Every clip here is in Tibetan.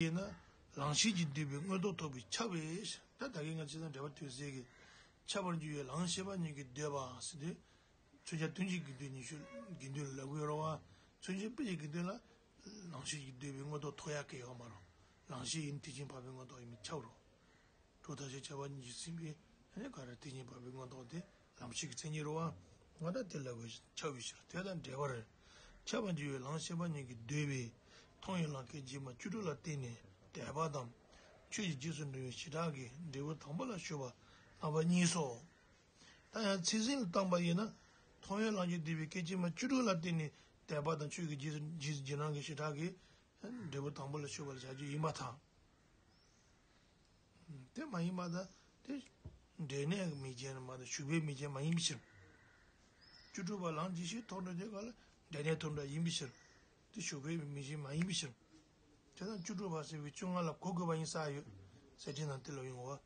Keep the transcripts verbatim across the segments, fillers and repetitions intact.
ཡིན་ན། ལང་གཤིས་ཀྱིས་འདོད་པའི་མངོན་རྟོགས་ཐོབ་པས་ཁྱབ་པས། ད་ད་གིན་ང་ཅི་ཙང་འགྲེལ་པ་དོན་གསལ་གྱི། ཁྱབ་པར་འགྱུར་བའི་ལང་ཤེས་པ་ཉིད་ཀྱིས་འདོད་པ་ཟེར་དུས། མཚོན་བྱ་དོན་གྱི་དགེ་འདུན་ཉི་ཤུ་དགེ་འདུན་ལ་ལབ་དགོས་རེད་བ། མཚོན་བྱེད་དཔེ་ཡི་དགེ་འདུན་ལ། ལང་གཤིས་ཀྱིས་འདོད་པའི་མངོན་རྟོགས་ཐོབ་ཡག་གི་ཡོད་མ་རེད། ལང་གཤིས་ཡིན་ཐེག་ཆེན་འཕགས་པའི་མངོན་རྟོགས་ཡིན་པས་ཁྱབ་རོ། གྲོགས་ཐ་ཤལ་ཁྱབ་པ་ཉིད་ཀྱིས་ཟིན་པས་ཨ་ནི་ག་རེ་ཐེག་ཆེན་འཕགས་པའི་མངོན་རྟོགས་དེ་ལམ་ཤེས་ཀྱི་མཚན་ཉིད་རེད་བ། ང་ད་དེ་ལ་བས་ཁྱབ་པའི་ཕྱིར་དེ་དང་འབྲེལ་བར། ཁྱབ་པར་འགྱུར་བའི་ལང་ཤེས་པ་ཉིད་ཀྱིས་འདོད་པས་མཐོང་བའི་ལང་སྐད་ཅིག་མ་བཅུ་དྲུག་ལ་བརྟེན་ནས་དད་པ་དང་། ཆོས་ཀྱི་རྗེས་སུ་འགྲོ་བའི་བྱེ་བྲག་གིས་འབྲས་བུ་དང་པོ་ལ་ཞུགས་པ་རྣམ་པ་གཉིས་སོ། ད་ཡང་ཚིག་ཟིན་ལ་བཏང་པ་ཡིན་ན། མཐོང་བའི་ལང་ཤེས་འདོད་པའི་སྐད་ཅིག་མ་བཅུ་དྲུག་ལ་བརྟེན་ནས་དད་པ་དང་ཆོས་ཀྱི་རྗེས་སུ་རྗེས་སུ་རྗེས་རང་གི་བྱེ་བྲག་གིས་འབྲས་བུ་དང་པོ་ལ་ཞུགས་པ་ལ་བྱ་རྒྱུ་ཡིན་པར་ཐལ། དེ་མ་ཡིན་པ་དང་དེ་འབྲས་གནས་ཀྱི་མིང་ཅན་མ་དང་ཞུགས་པའི་མིང་ཅན་མ་ཡིན་པའི་ཕྱིར། བཅུ་དྲུག་པ་ལམ་ཇི་ཞིག་ཐོག་འགྲོ་དེ་ག་ལ་འབྲས་གནས་ཐོག་འགྲོ་ཡིན་པའི་ཕྱིར། དེ་ཞུགས་པའི་མིང་ཅན་མ་ཡིན་པའི་ཕྱིར། དེ་དང་བཅུ་དྲུག་པ་ཟེར་བའི་བཅོ་ལྔ་ལ་གོ་དགོས་པ་ཡིན་ས་ཡོད། ཟེར་ཁྲིད་ནང་དེ་ལ་ཡོང་བ།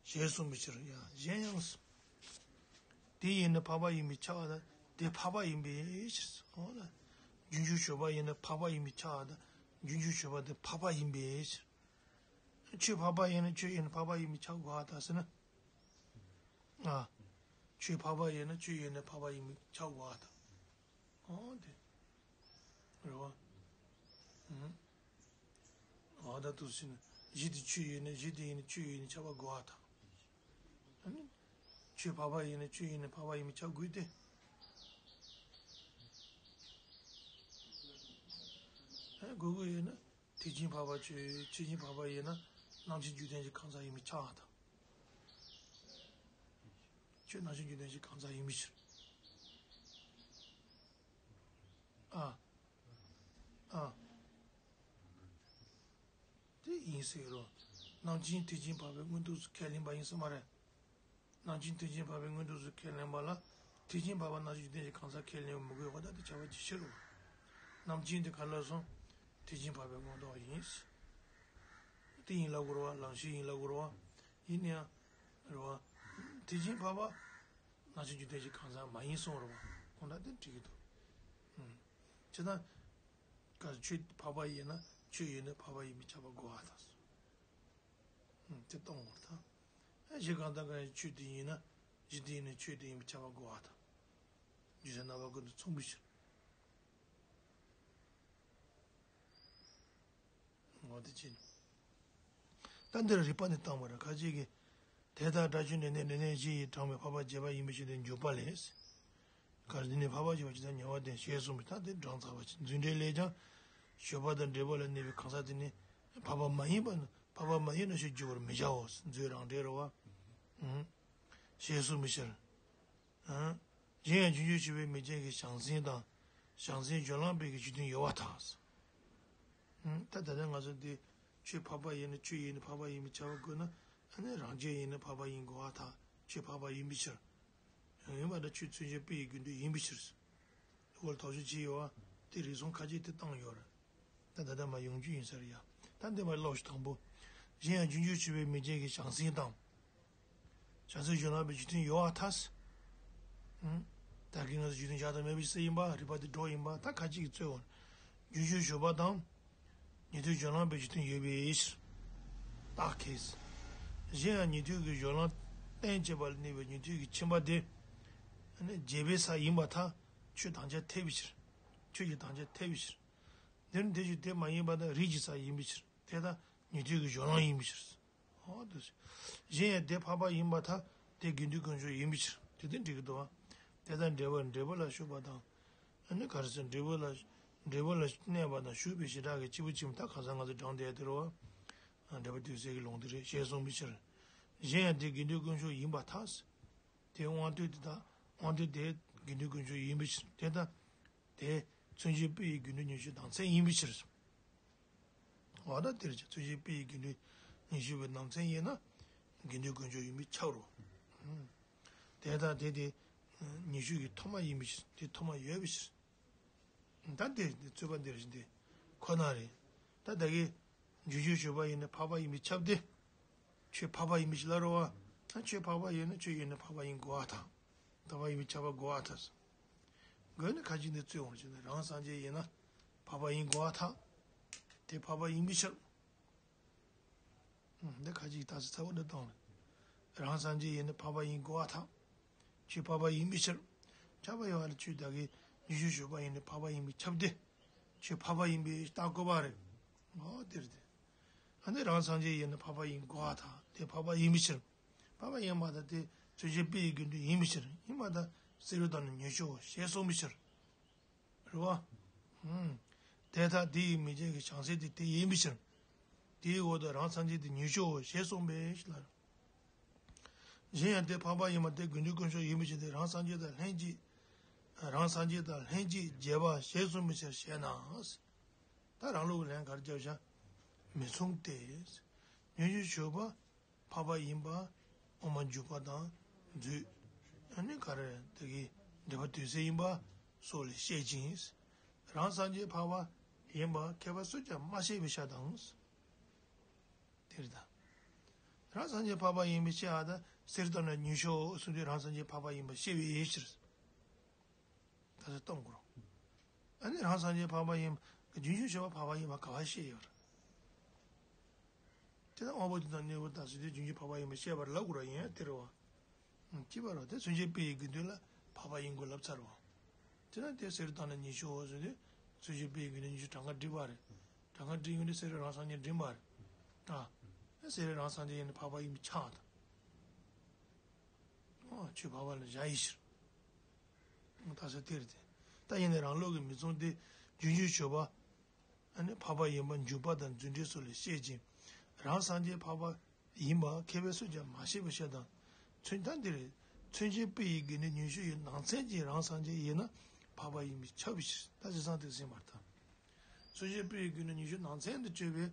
ཞེས་གསུངས་པའི་ཕྱིར་ཡང་གཞན་ཡང་། དེ་ཡིན་ན་འཕགས་པ་ཡིན་པས་ཁྱབ་པ་དང་དེ་འཕགས་པ་ཡིན་པའི་ཕྱིར། འོ་ན། རྗེས་འཇུག་ཞུགས་པ་ཡིན་ན་འཕགས་པ་ཡིན་པས་ཁྱབ་པ་དང་རྗེས་འཇུག་ཞུགས་པ་དེ་འཕགས་པ་ཡིན་པའི་ཕྱིར། ཆོས་འཕགས་པ་ཡིན་ན་ཆོས་ཡིན་ན་འཕགས་པ་ཡིན་པས་ཁྱབ་དགོས་པ་དང་ཟེར་ན། ཨ། ཆོས་འཕགས་པ་ཡིན་ན་ཆོས་ཡིན་ན་འཕགས་པ་ཡིན་པས་ཁྱབ་དགོས་པ་དང་། འོ་དེ། རེད་བ། ཨུམ། འོ་ད་དུ་ཟེར་ན་གཞི་དེ་ཆོས་ཡིན་ན་གཞི་དེ་ཡིན་ན་ཆོས་ཡིན་ན་ཁྱབ་པ་དགོས་པ་དང་། ཨ་ནི། ཆོས་འཕགས་པ་ཡིན་ན་ཆོས་ཡིན་ན་འཕགས་པ་ཡིན་པས་ཁྱབ་དགོས་ཏེ། ཨ་དགོས་དགོས་ཡོད་ན། ཐེག་ཆེན་འཕགས་པ་ཆོས་ཆོས་ཅན་འཕགས་པ་ཡིན་ན་རྣམ་མཁྱེན་རྒྱུད་ལྡན་གྱི་གང་ཟག་ཡིན་པས་ཁྱབ་པ་དང་། ཆོས་རྣམ་མཁྱེན་རྒྱུད་ལྡན་གྱི་གང་ཟག་ཡིན་པའི་ཕྱིར། ཨ། ཨ། དེ་ཡིན་ཟེར་རོ། རྣམ་མཁྱེན་ཐེག་ཆེན་འཕགས་པའི་མངོན་རྟོགས་སུ་ཁས་ལེན་པ་ཡིན་ས་མ་རེད། རྣམ་མཁྱེན་ཐེག་ཆེན་འཕགས་པའི་མངོན་རྟོགས་སུ་ཁས་ལེན་པ་ལ་ཐེག་ཆེན་འཕགས་པ་རྣམ་མཁྱེན་རྒྱུད་ལྡན་གྱི་གང་ཟག་ཁས་ལེན་པ་མི་དགོས་པ་ད་དེ་ཁྱབ་པ་ཅི་ཕྱིར་རོ། རྣམ་མཁྱེན་དེ་ག་ལ་སོང་། ཐེག་ཆེན་འཕགས་པའི་མངོན་རྟོགས་ཡིན། དེ་ཡིན་ལབ་དགོས་རེད་བ། ལང་ཤེས་ཡིན་ལབ་དགོས་རེད་བ། ཡིན་ན་ཡང་། རེད་བ། ཐེག་ཆེན་འཕགས་པ། རྣམ་མཁྱེན་རྒྱུད་ལྡན་གྱི་གང་ཟག་མ་ཡིན་གསུངས་རེད་བ། ཁོང་ད་དེ་འགྲིག་གི་འདུག་ཨུམ། བྱས་ཙང་། ག་ཆོས་འཕགས་པ་ཡིན་ན་ཆོས་ཡིན་ན་འཕགས་པ་ཡིན་པས་ཁྱབ་པ་དགོས་པ་དང་། ཨུམ། དེ་གཏོང་དགོས་དང་། ཨ་གཞི་གང་དང་གང་ཡང་ཆོས་དེ་ཡིན་ན་གཞི་དེ་ཡིན་ན་ཆོས་དེ་ཡིན་པས་ཁྱབ་པ་དགོས་པ་དང་། རྒྱུ་མཚན་རྣམ་པ་ཀུན་ཏུ་མཚུངས་པའི་ཕྱིར། ངོ་དེ་ཅི། ད་འདིར་རིགས་པ་འདི་བཏང་བ་རེད། ཁ་ཅིག་གིས། དེ་ལྟར་སྒྲ་ཆོས་འབྲས་གནས་འབྲས་གནས་བཞི་ཡིས་དྲངས་པའི་འཕགས་པ་རྒྱས་པ་ཡིན་པའི་ཕྱིར་ཏེ་འཇུག་པ་ལས། ག་རེ་འདི་ནི་འཕགས་པ་རྒྱས་པ་ཇི་ལྟར་ཉེ་བར་བསྟན་ཞེས་གསུངས་པས་ད་དེ་བགྲང་ཚར་བ་ཅིག་རྫུ་འཕྲུལ་ལས་ཀྱང་། ཞུགས་པ་དང་འབྲས་བུ་ལ་གནས་པའི་གང་ཟག་དེ་ནི་འཕགས་པ་མ་ཡིན་པ་ན་འཕགས་པ་མ་ཡིན་ནོ་ཞེས་བརྗོད་པར་མི་བྱའོ། རྫུའི་རང་འགྲེལ་རེད་བ། ཞེས་གསུངས་པའི་ཕྱིར། གཞན་ཡང་རྗེས་འཇུག་ཞུགས་པའི་མིང་ཅན་གྱི་བྱང་སེམས་དང་། བྱང་སེམས་སྦྱོར་ལམ་པའི་གི་རྗེས་མཐུན་ཡོད་པར་ཐལ། ད་ད་ལྟ་ང་ཚོ་འདི་ཆོས་འཕགས་པ་ཡིན་ན་ཆོས་ཡིན་ན་འཕགས་པ་ཡིན་པས་ཁྱབ་པ་དགོས་ན་ཨ་ནི་རང་རྒྱལ་ཡིན་ན་འཕགས་པ་ཡིན་དགོས་པར་ཐལ། ཆོས་འཕགས་པ་ཡིན་པའི་ཕྱིར། ཡང་ཡིན་པ་འདྲ་ཆོས་མཚོན་བྱེད་དཔེ་ཡི་དགེ་འདུན་ཡིན་པའི་ཕྱིར། འོ་ལ་དོགས་གཅོད་བྱས་ཡོད་པ་དེ་རིགས་གསུམ་ཁ་ཅིག་དེ་བཏང་ཡོད་རེད། ད་ད་ལྟ་མ་ཡོང་རྒྱུ་ཡིན་ས་རེད་ཡ། ད་འདི་མ་ཀློག་ཞིག་དང་པོ། གཞན་ཡང་རྗེས་འཇུག་ཞུགས་པའི་མིང་ཅན་གྱི་བྱང་སེམས་དང་། བྱང་སེམས་སྦྱོར་ལམ་པའི་རྗེས་མཐུན་ཡོད་པར་ཐལ། ད་གིན་ང་ཚོ་རྗེས་མཐུན་བྱ་དང་སྨྲས་པ་ཞིག་ཟེར་ཡིན་པ་རིགས་པ་དེ་འགྲོ་ཡིན་པ་ད་ཁ་ཅིག་གིས་རྩོད་འོང་། རྗེས་འཇུག་ཞུགས་པ་དང་། ཉན་ཐོས་སྦྱོར་ལམ་པའི་རྗེས་མཐུན་ཡོད་པའི་ཕྱིར། རྟགས་ཁས། གཞན་ཡང་ཉན་ཐོས་ཀྱི་སྦྱོར་ལམ་རྟེན་བྱེད་པ་ལ་གནས་པའི་ཉན་ཐོས་ཀྱི་ཁྱིམ་པ་དེ། རྒྱས་པའི་ས་ཡིན་པར་ཐལ། ཆོས་དམ་བཅའ་འཐད་པའི་ཕྱིར། ཆོས་ཀྱི་དམ་བཅའ་འཐད་པའི་ཕྱིར། འདིར་འདི་ཞིག་དེ་མ་ཡིན་པ་དང་རིགས་ཀྱི་ས་ཡིན་པའི་ཕྱིར། དེ་དག་ཉན་ཐོས་ཀྱི་སྦྱོར་ལམ་ཡིན་པའི་ཕྱིར། འོ་དེ། གཞན་ཡང་དེ་འཕགས་པ་ཡིན་པར་ཐལ། དེ་དགེ་འདུན་དཀོན་མཆོག་ཡིན་པའི་ཕྱིར། དེ་དེ་འགྲིག་གི་འདུག་བ། དེ་དང་འབྲེལ་བར་འབྲས་བུ་ལ་ཞུགས་པ་དང་། ཨ་ནི་ག་རེ་ཟེར་འབྲས་བུ་ལ། འབྲས་བུ་ལ་གནས་པ་དང་ཞུགས་པའི་བྱེ་བྲག་གི་གཅིག་པུ་གཅིག་མ་ད་ག་ས་ང་ཚོ་བགྲང་བསྡད་དེ་རེད་བ། འབྲས་བུ་དུས་གསལ་གྱི་ལུང་དེ་རེད་ཞེས་གསུངས་པའི་ཕྱིར། གཞན་ཡང་དེ་དགེ་འདུན་དཀོན་མཆོག་ཡིན་པར་ཐལ། དེའི་དབང་དོན་དེ་དག་དབང་དོན་དེ་དགེ་འདུན་དཀོན་མཆོག་ཡིན་པའི་ཕྱིར། དེ་ལྟར། དེ་མཚོན་བྱེད་དཔེ་ཡི་དགེ་འདུན་ཉི་ཤུའི་ནང་ཚན་ཡིན་པའི་ཕྱིར། འོ་ད་དེར་ཀྱང་མཚོན་བྱེད་དཔེ་ཡི་དགེ་འདུན་ཉི་ཤུ་པའི་ནང་ཚན་ཡིན་ན། དགེ་འདུན་དཀོན་མཆོག་ཡིན་པས་ཁྱབ་རོ། དེ་ལྟར་དེ་དེ་ཉི་ཤུ་གི་ཐོག་མ་ཡིན་པའི་ཕྱིར་དེ་ཐོག་མ་ཡོད་པའི་ཕྱིར། ད་དེ་རྩོད་པ་འདི་རེད་དེ་ཁོ་ན་རེད། ད་ད་གི་རྗེས་འཇུག་ཞུགས་པ་ཡིན་ན་འཕགས་པ་ཡིན་པས་ཁྱབ་སྟེ། ཆོས་འཕགས་པ་ཡིན་པའི་ཕྱིར་ལ་རོ་བ། ད་ཆོས་འཕགས་པ་ཡིན་ན་ཆོས་ཡིན་ན་འཕགས་པ་ཡིན་དགོས་པར་ཐལ། འཕགས་པ་ཡིན་པས་ཁྱབ་པ་དགོས་པར་ཐལ། དགོས་ནི་ཁ་ཅིག་འདི་རྩོད་འོང་ཞེ་ན་རང་སངས་རྒྱས་ཡིན་ན་འཕགས་པ་ཡིན་དགོས་པར་ཐལ། དེ་འཕགས་པ་ཡིན་པའི་ཕྱིར། འདི་ཁ་ཅིག་ད་ཚིག་ཚ་བོ་འདི་བཏང་ལ། རང་སངས་རྒྱས་ཡིན་ན་འཕགས་པ་ཡིན་དགོས་པ་ཐལ། ཁྱོད་འཕགས་པ་ཡིན་པའི་ཕྱིར། ཁྱབ་པ་ཡོད་པ་ལ་ཁྱོད་ད་གི་རྗེས་འཇུག་ཞུགས་པ་ཡིན་ན་འཕགས་པ་ཡིན་པས་ཁྱབ་སྟེ། ཁྱོད་འཕགས་པ་ཡིན་པས་བཏགས་དགོས་པ་རེད། འོ་དེ་རེད་དེ། ཨ་ནི་རང་སངས་རྒྱས་ཡིན་ན་འཕགས་པ་ཡིན་དགོས་པ་ཐལ། དེ་འཕགས་པ་ཡིན་པའི་ཕྱིར། འཕགས་པ་ཡིན་པ་དང་དེ་མཚོན་བྱེད་དཔེ་ཡི་དགེ་འདུན་ཡིན་པའི་ཕྱིར། ཡིན་པ་དང་བསེ་རུ་དང་ནི་ཉེ་ཤོས་ཞེས་གསུངས་པའི་ཕྱིར། རེད་བ། ཧུམ། དེ་ལྟར་དེ་ཡི་མིང་ཅན་གྱི་བྱང་སེམས་དེ་དེ་ཡིན་པའི་ཕྱིར། དེའི་འོག་ཏུ་རང་སངས་རྒྱས་དེ་ཉེ་ཤོས་ཞེས་གསུངས་པས་ལ། གཞན་ཡང་དེ་འཕགས་པ་ཡིན་པ་དེ་དགེ་འདུན་དཀོན་མཆོག་ཡིན་པའི་ཕྱིར་ཏེ་རང་སངས་རྒྱས་དང་ལྷན་ཅིག་རང་སངས་རྒྱས་དང་ལྷན་ཅིག་བརྒྱད་པ་ཞེས་གསུངས་པའི་ཕྱིར་ཞེ་ན། ད་རང་ལུགས་ཀྱི་ལན་ག་རེ་བརྒྱབ་བཞག་མི་མཚུངས་ཏེ། རྗེས་འཇུག་ཞུགས་པ། འཕགས་པ་ཡིན་པ། དབུ་མ་འཇུག་པ་དང་མཛོད། ཨ་ནི་ག་རེ་དེ་གའི་འབྲེལ་པ་དུས་གསུམ་ཡིན་པ་སོགས་ལས་བཤད་ཅིང་། རང་སངས་རྒྱས་འཕགས་པ་ཡིན་པ་མཁས་པ་སུས་ཀྱང་མ་བཤད་པའི་ཕྱིར་དང་། དེ་རེད་ད། རང་སངས་རྒྱས་འཕགས་པ་ཡིན་པའི་ཕྱིར་ཨ་ད་གསེར་བཏབ་ན་ཉེ་ཤོས་གསུངས་དུས་རང་སངས་རྒྱས་འཕགས་པ་ཡིན་པ་བཤད་པའི་ཕྱིར། ད་ལྟ་གཏོང་དགོས་རེད། ཨ་ནི་རང་སངས་རྒྱས་འཕགས་པ་ཡིན་པ་རྗེས་འཇུག་ཞུགས་པ་འཕགས་པ་ཡིན་པ་ག་པར་བཤད་ཡོད་རེད། དེ་ལ་དབང་པོ་དེ་དང་གནས་སྐབས་དང་ཟེར་དུས་རྗེས་འཇུག་འཕགས་པ་ཡིན་པ་བཤད་པར་ལབ་དགོས་ར་ཡིན་ཡ་དེ་རེད་བ། སྐྱིད་པ་ར་དེ་མཚོན་བྱེད་དཔེ་ཡི་དགེ་འདུན་ལ་འཕགས་པ་ཡིན་དགོས་ལབ་ཚར་བ། དེ་ལ་དེ་གསེར་བཏབ་ན་ཉེ་ཤོས་ཟེར་དུས་མཚོན་བྱེད་དཔེ་ཡི་དགེ་འདུན་ཉེ་ཤོས་གྲངས་ཀ་བསྒྲིགས་པ་རེད། གྲངས་ཀ་བསྒྲིགས་ཡོང་དུས་གསེར་རང་སངས་རྒྱས་འགྲིམ་པ་རེད། ཨ་གསེར་རང་སངས་རྒྱས་ཡིན་ན་འཕགས་པ་ཡིན་པའི་ཕྱིར་དང་། ཨོ་ཁྱོད་འཕགས་པ་ལ་བཞག་ཡི་ཕྱིར། ད་ས་དེར་དེ། ད་ཡིན་ནའི་རང་ལུགས་ཀྱི་མི་མཚུངས་ཏེ། རྗེས་འཇུག་ཞུགས་པ། ཨ་ནི་འཕགས་པ་ཡིན་པ་འཇུག་པ་དང་རྫུ་འཕྲུལ་སོགས་ལས་བཤད་ཅིང་། རང་སངས་རྒྱས་འཕགས་པ་ཡིན་པ་མཁས་པས་སུས་ཀྱང་མ་བཤད་པའི་ཕྱིར་དང་། མཚོན་ད་འདིར། མཚོན་བྱེད་དཔེ་ཡི་དགེ་འདུན་ཉེ་ཤོས་ཡི་ནང་ཚན་གྱི་རང་སངས་རྒྱས་ཡིན་ན་འཕགས་པ་ཡིན་པས་ཁྱབ་པའི་ཕྱིར། ད་བྱས་ཙང་དེ་ཟིན་པར་ཐལ། མཚོན་བྱེད་དཔེ་ཡི་དགེ་འདུན་ཉེ་ཤོས་ནང་ཚན་དུ་གྱུར་པའི་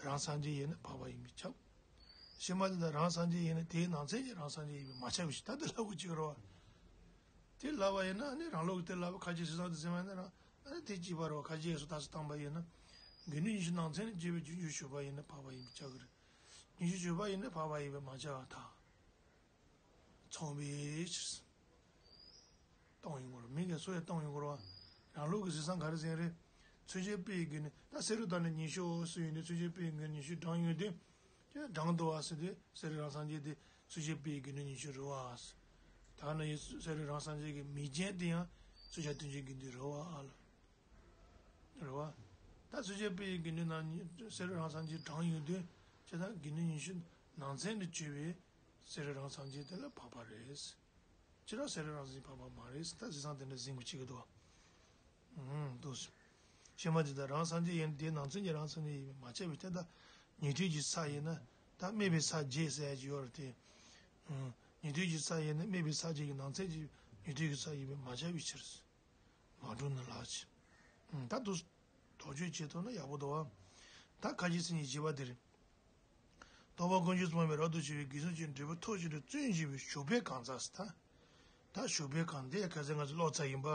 རང་སངས་རྒྱས་ཡིན་ན་འཕགས་པ་ཡིན་པས་ཁྱབ། ཕྱི་མ་དེ་དག་རང་སངས་རྒྱས་ཡིན་ན་དེའི་ནང་ཚན་གྱི་རང་སངས་རྒྱས་ཡིན་པས་མ་ཁྱབ་པའི་ཕྱིར། ད་དེ་ལབ་དགོས་ཀྱི་རེད་བ། དེ་ལབ་པ་ཡིན་ན་ནི་རང་ལུགས་དེ་ལབ་པ་ཁ་ཅིག་ཟེར་ཙང་དེ་ཟེར་བ་ཡིན་ན་རང་ཨ་ནི་དེ་གཅིག་པ་རེད་བ། ཁ་ཅིག་སུ་ད་སུ་བཏང་པ་ཡིན་ན། དགེ་འདུན་ཉེ་ཤོས་ནང་ཚན་ལ་སྐྱེས་པའི་རྗེས་འཇུག་ཞུགས་པ་ཡིན་ན་འཕགས་པ་ཡིན་པས་ཁྱབ་ཀྱི་རེད། རྗེས་འཇུག་ཞུགས་པ་ཡིན་ན་འཕགས་པ་ཡིན་པས་མ་ཁྱབ་པར་ཐལ། མཚུངས་པའི་ཕྱིར། གཏོང་ཡོང་གི་རེད། མིང་གི་སུ་ཡང་གཏོང་ཡོང་གི་རེད་བ། རང་ལུགས་ཀྱི་ཟེར་ཙང་ག་རེ་ཟེར་རེད། མཚོན་བྱེད་དཔེ་ཡི་དགེ་འདུན་ད་གསེར་རུ་བཏབ་ན་ཉེ་ཤོས་སུ་ཡིན་དུས་མཚོན་བྱེད་དཔེ་ཡི་དགེ་འདུན་ཉེ་ཤོས་བགྲངས་ཡོང་དུས། ཁྱོད་བགྲངས་འདུག་བ་ཟེར་དུས་གསེར་རུ་རང་སངས་རྒྱས་དེ་མཚོན་བྱེད་དཔེ་ཡི་དགེ་འདུན་ཉེ་ཤོས་རེད་བ། ད་ནི་ཡི་གསེར་རུ་རང་སངས་རྒྱས་ཀྱི་མིང་ཅན་དེ་ཡང་མཚོན་བྱ་དོན་བྱེད་དགེ་འདུན་རེད་བ་ཨ་ལ། རེད་བ། ད་མཚོན་བྱེད་དཔེ་ཡི་དགེ་འདུན་ནང་གསེར་རུ་རང་སངས་རྒྱས་བགྲངས་ཡོང་དུས་ཁྱེད་ད་དགེ་འདུན་ཉེ་ཤོས་ནང་ཚན་དུ་གྱུར་པའི་གསེར་རུ་རང་སངས་རྒྱས་དེ་ལ་འཕགས་པ་རེད། ཁྱེད་རང་གསེར་རུ་རང་སངས་རྒྱས་འཕགས་པ་མ་རེད། ད་ཟེར་ཙང་དེ་འདྲ་ཟིན་དགོས་ཀྱི་འདུག་ཨང་འདུག་ཕྱི་མ་དེ་དག་རང་སངས་རྒྱས་ཡིན་དེའི་ནང་ཚན་གྱི་རང་སངས་རྒྱས་ཡིན་པས་མ་ཁྱབ་པའི་ཕྱིར། ད་ཉན་ཐོས་ཀྱི་ས་ཡིན་ན་ད་སྨད་པའི་ས་བརྒྱད་ཟེར་ཡ་ཅིག་ཡོད་རེད་དེ། ཨང་ཉན་ཐོས་ཀྱི་ས་ཡིན་ན་སྨད་པའི་ས་བརྒྱད་ཀྱི་ནང་ཚན་གྱི་ཉན་ཐོས་ཀྱི་ས་ཡིན་པས་མ་ཁྱབ་པའི་ཕྱིར། མ་གྲུབ་ན་ལགས་ཀྱི། ད་དུ་དོགས་གཅོད་བྱེད་ཐུབ་ན་ཡག་པོ་འདུག་བ། ད་ཁ་ཅིག་མཚན་ཉིད་བཞི་པ་དེ་རེད། རྟོགས་པ་དཀོན་མཆོག་གསུམ་པའི་རབ་ཏུ་ཕྱེ་བའི་དགེ་སྦྱོར་གྱི་འབྲས་བུ་ཐོབ་ཕྱིར་དུ་བརྩོན་བྱེད་པའི་ཞུགས་པའི་གང་ཟག་ཟེར་ད། ད་ཞུགས་པའི་གང་དེ་ཁ་སང་ང་ཚོ་ཀློག་ཚར་ཡིན་པ།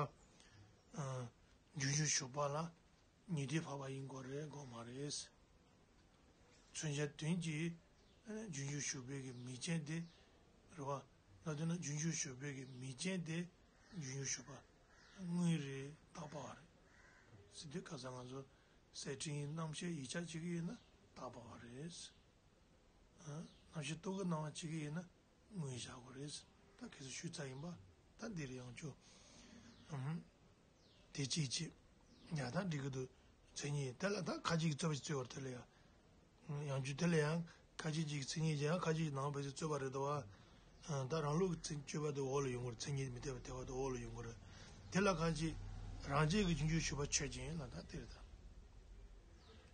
རྗེས་འཇུག་ཞུགས་པ་ལ། ཉན་ཐོས་འཕགས་པ་ཡིན་དགོས་རེད་དགོས་མ་རེད། མཚོན་བྱ་དོན་གྱི་རྗེས་འཇུག་ཞུགས་པའི་གི་མིང་ཅན་དེ་རེད་བ། ལ་དེ་ན་རྗེས་འཇུག་ཞུགས་པའི་གི་མིང་ཅན་དེ་རྗེས་འཇུག་ཞུགས་པ་དངོས་རེད་རྟག་པ་བ་རེད། ཟེར་དུས་ཁ་སང་ང་ཚོ་གསལ་ཕྲེང་རྣམ་བཤད་ཡིག་ཆ་བྱེད་ཀྱི་ཡིན་ན་རྟག་པ་བ་རེད། རྣམ་བཤད་རྟོག་གེ་སྣང་བ་བྱེད་ཀྱི་ཡིན་ན། དངོས་བཞག་དགོས་རེད། ད་གལ་སྲིད་ཞུས་ཚར་ཡིན་པ། ད་འདིར་ཡང་ཆོ། ཨུམ། དེ་གཅིག་གཅིག་ཡང་ད་འགྲིག་གི་འདུག་མཚན་ཉིད་དེ་ལ་ད་ཁ་ཅིག་གིས་རྩོད་པ་ཞིག་རྩོད་པར་དེ་ལ་ཡང་། ཡང་རྒྱུ་དེ་ལ་ཡང་ཁ་ཅིག་གཅིག་མཚན་ཉིད་ཀྱང་ཁ་ཅིག་ནང་བས་རྩོད་པ་རེད་དོ། ད་རང་ལུགས་ཀྱི་མཚན་བརྗོད་པ་དེ་འོག་ལ་ཡོང་གི་རེད། མཚན་ཉིད་མི་འཐད་པ་འཐད་པ་དེ་འོག་ལ་ཡོང་གི་རེད། དེ་ལ་ཁ་ཅིག་རང་རྒྱལ་གྱི་རྗེས་འཇུག་ཞུགས་པ་ཆོས་ཅན་ལ་ད་དེ་རེད་ད།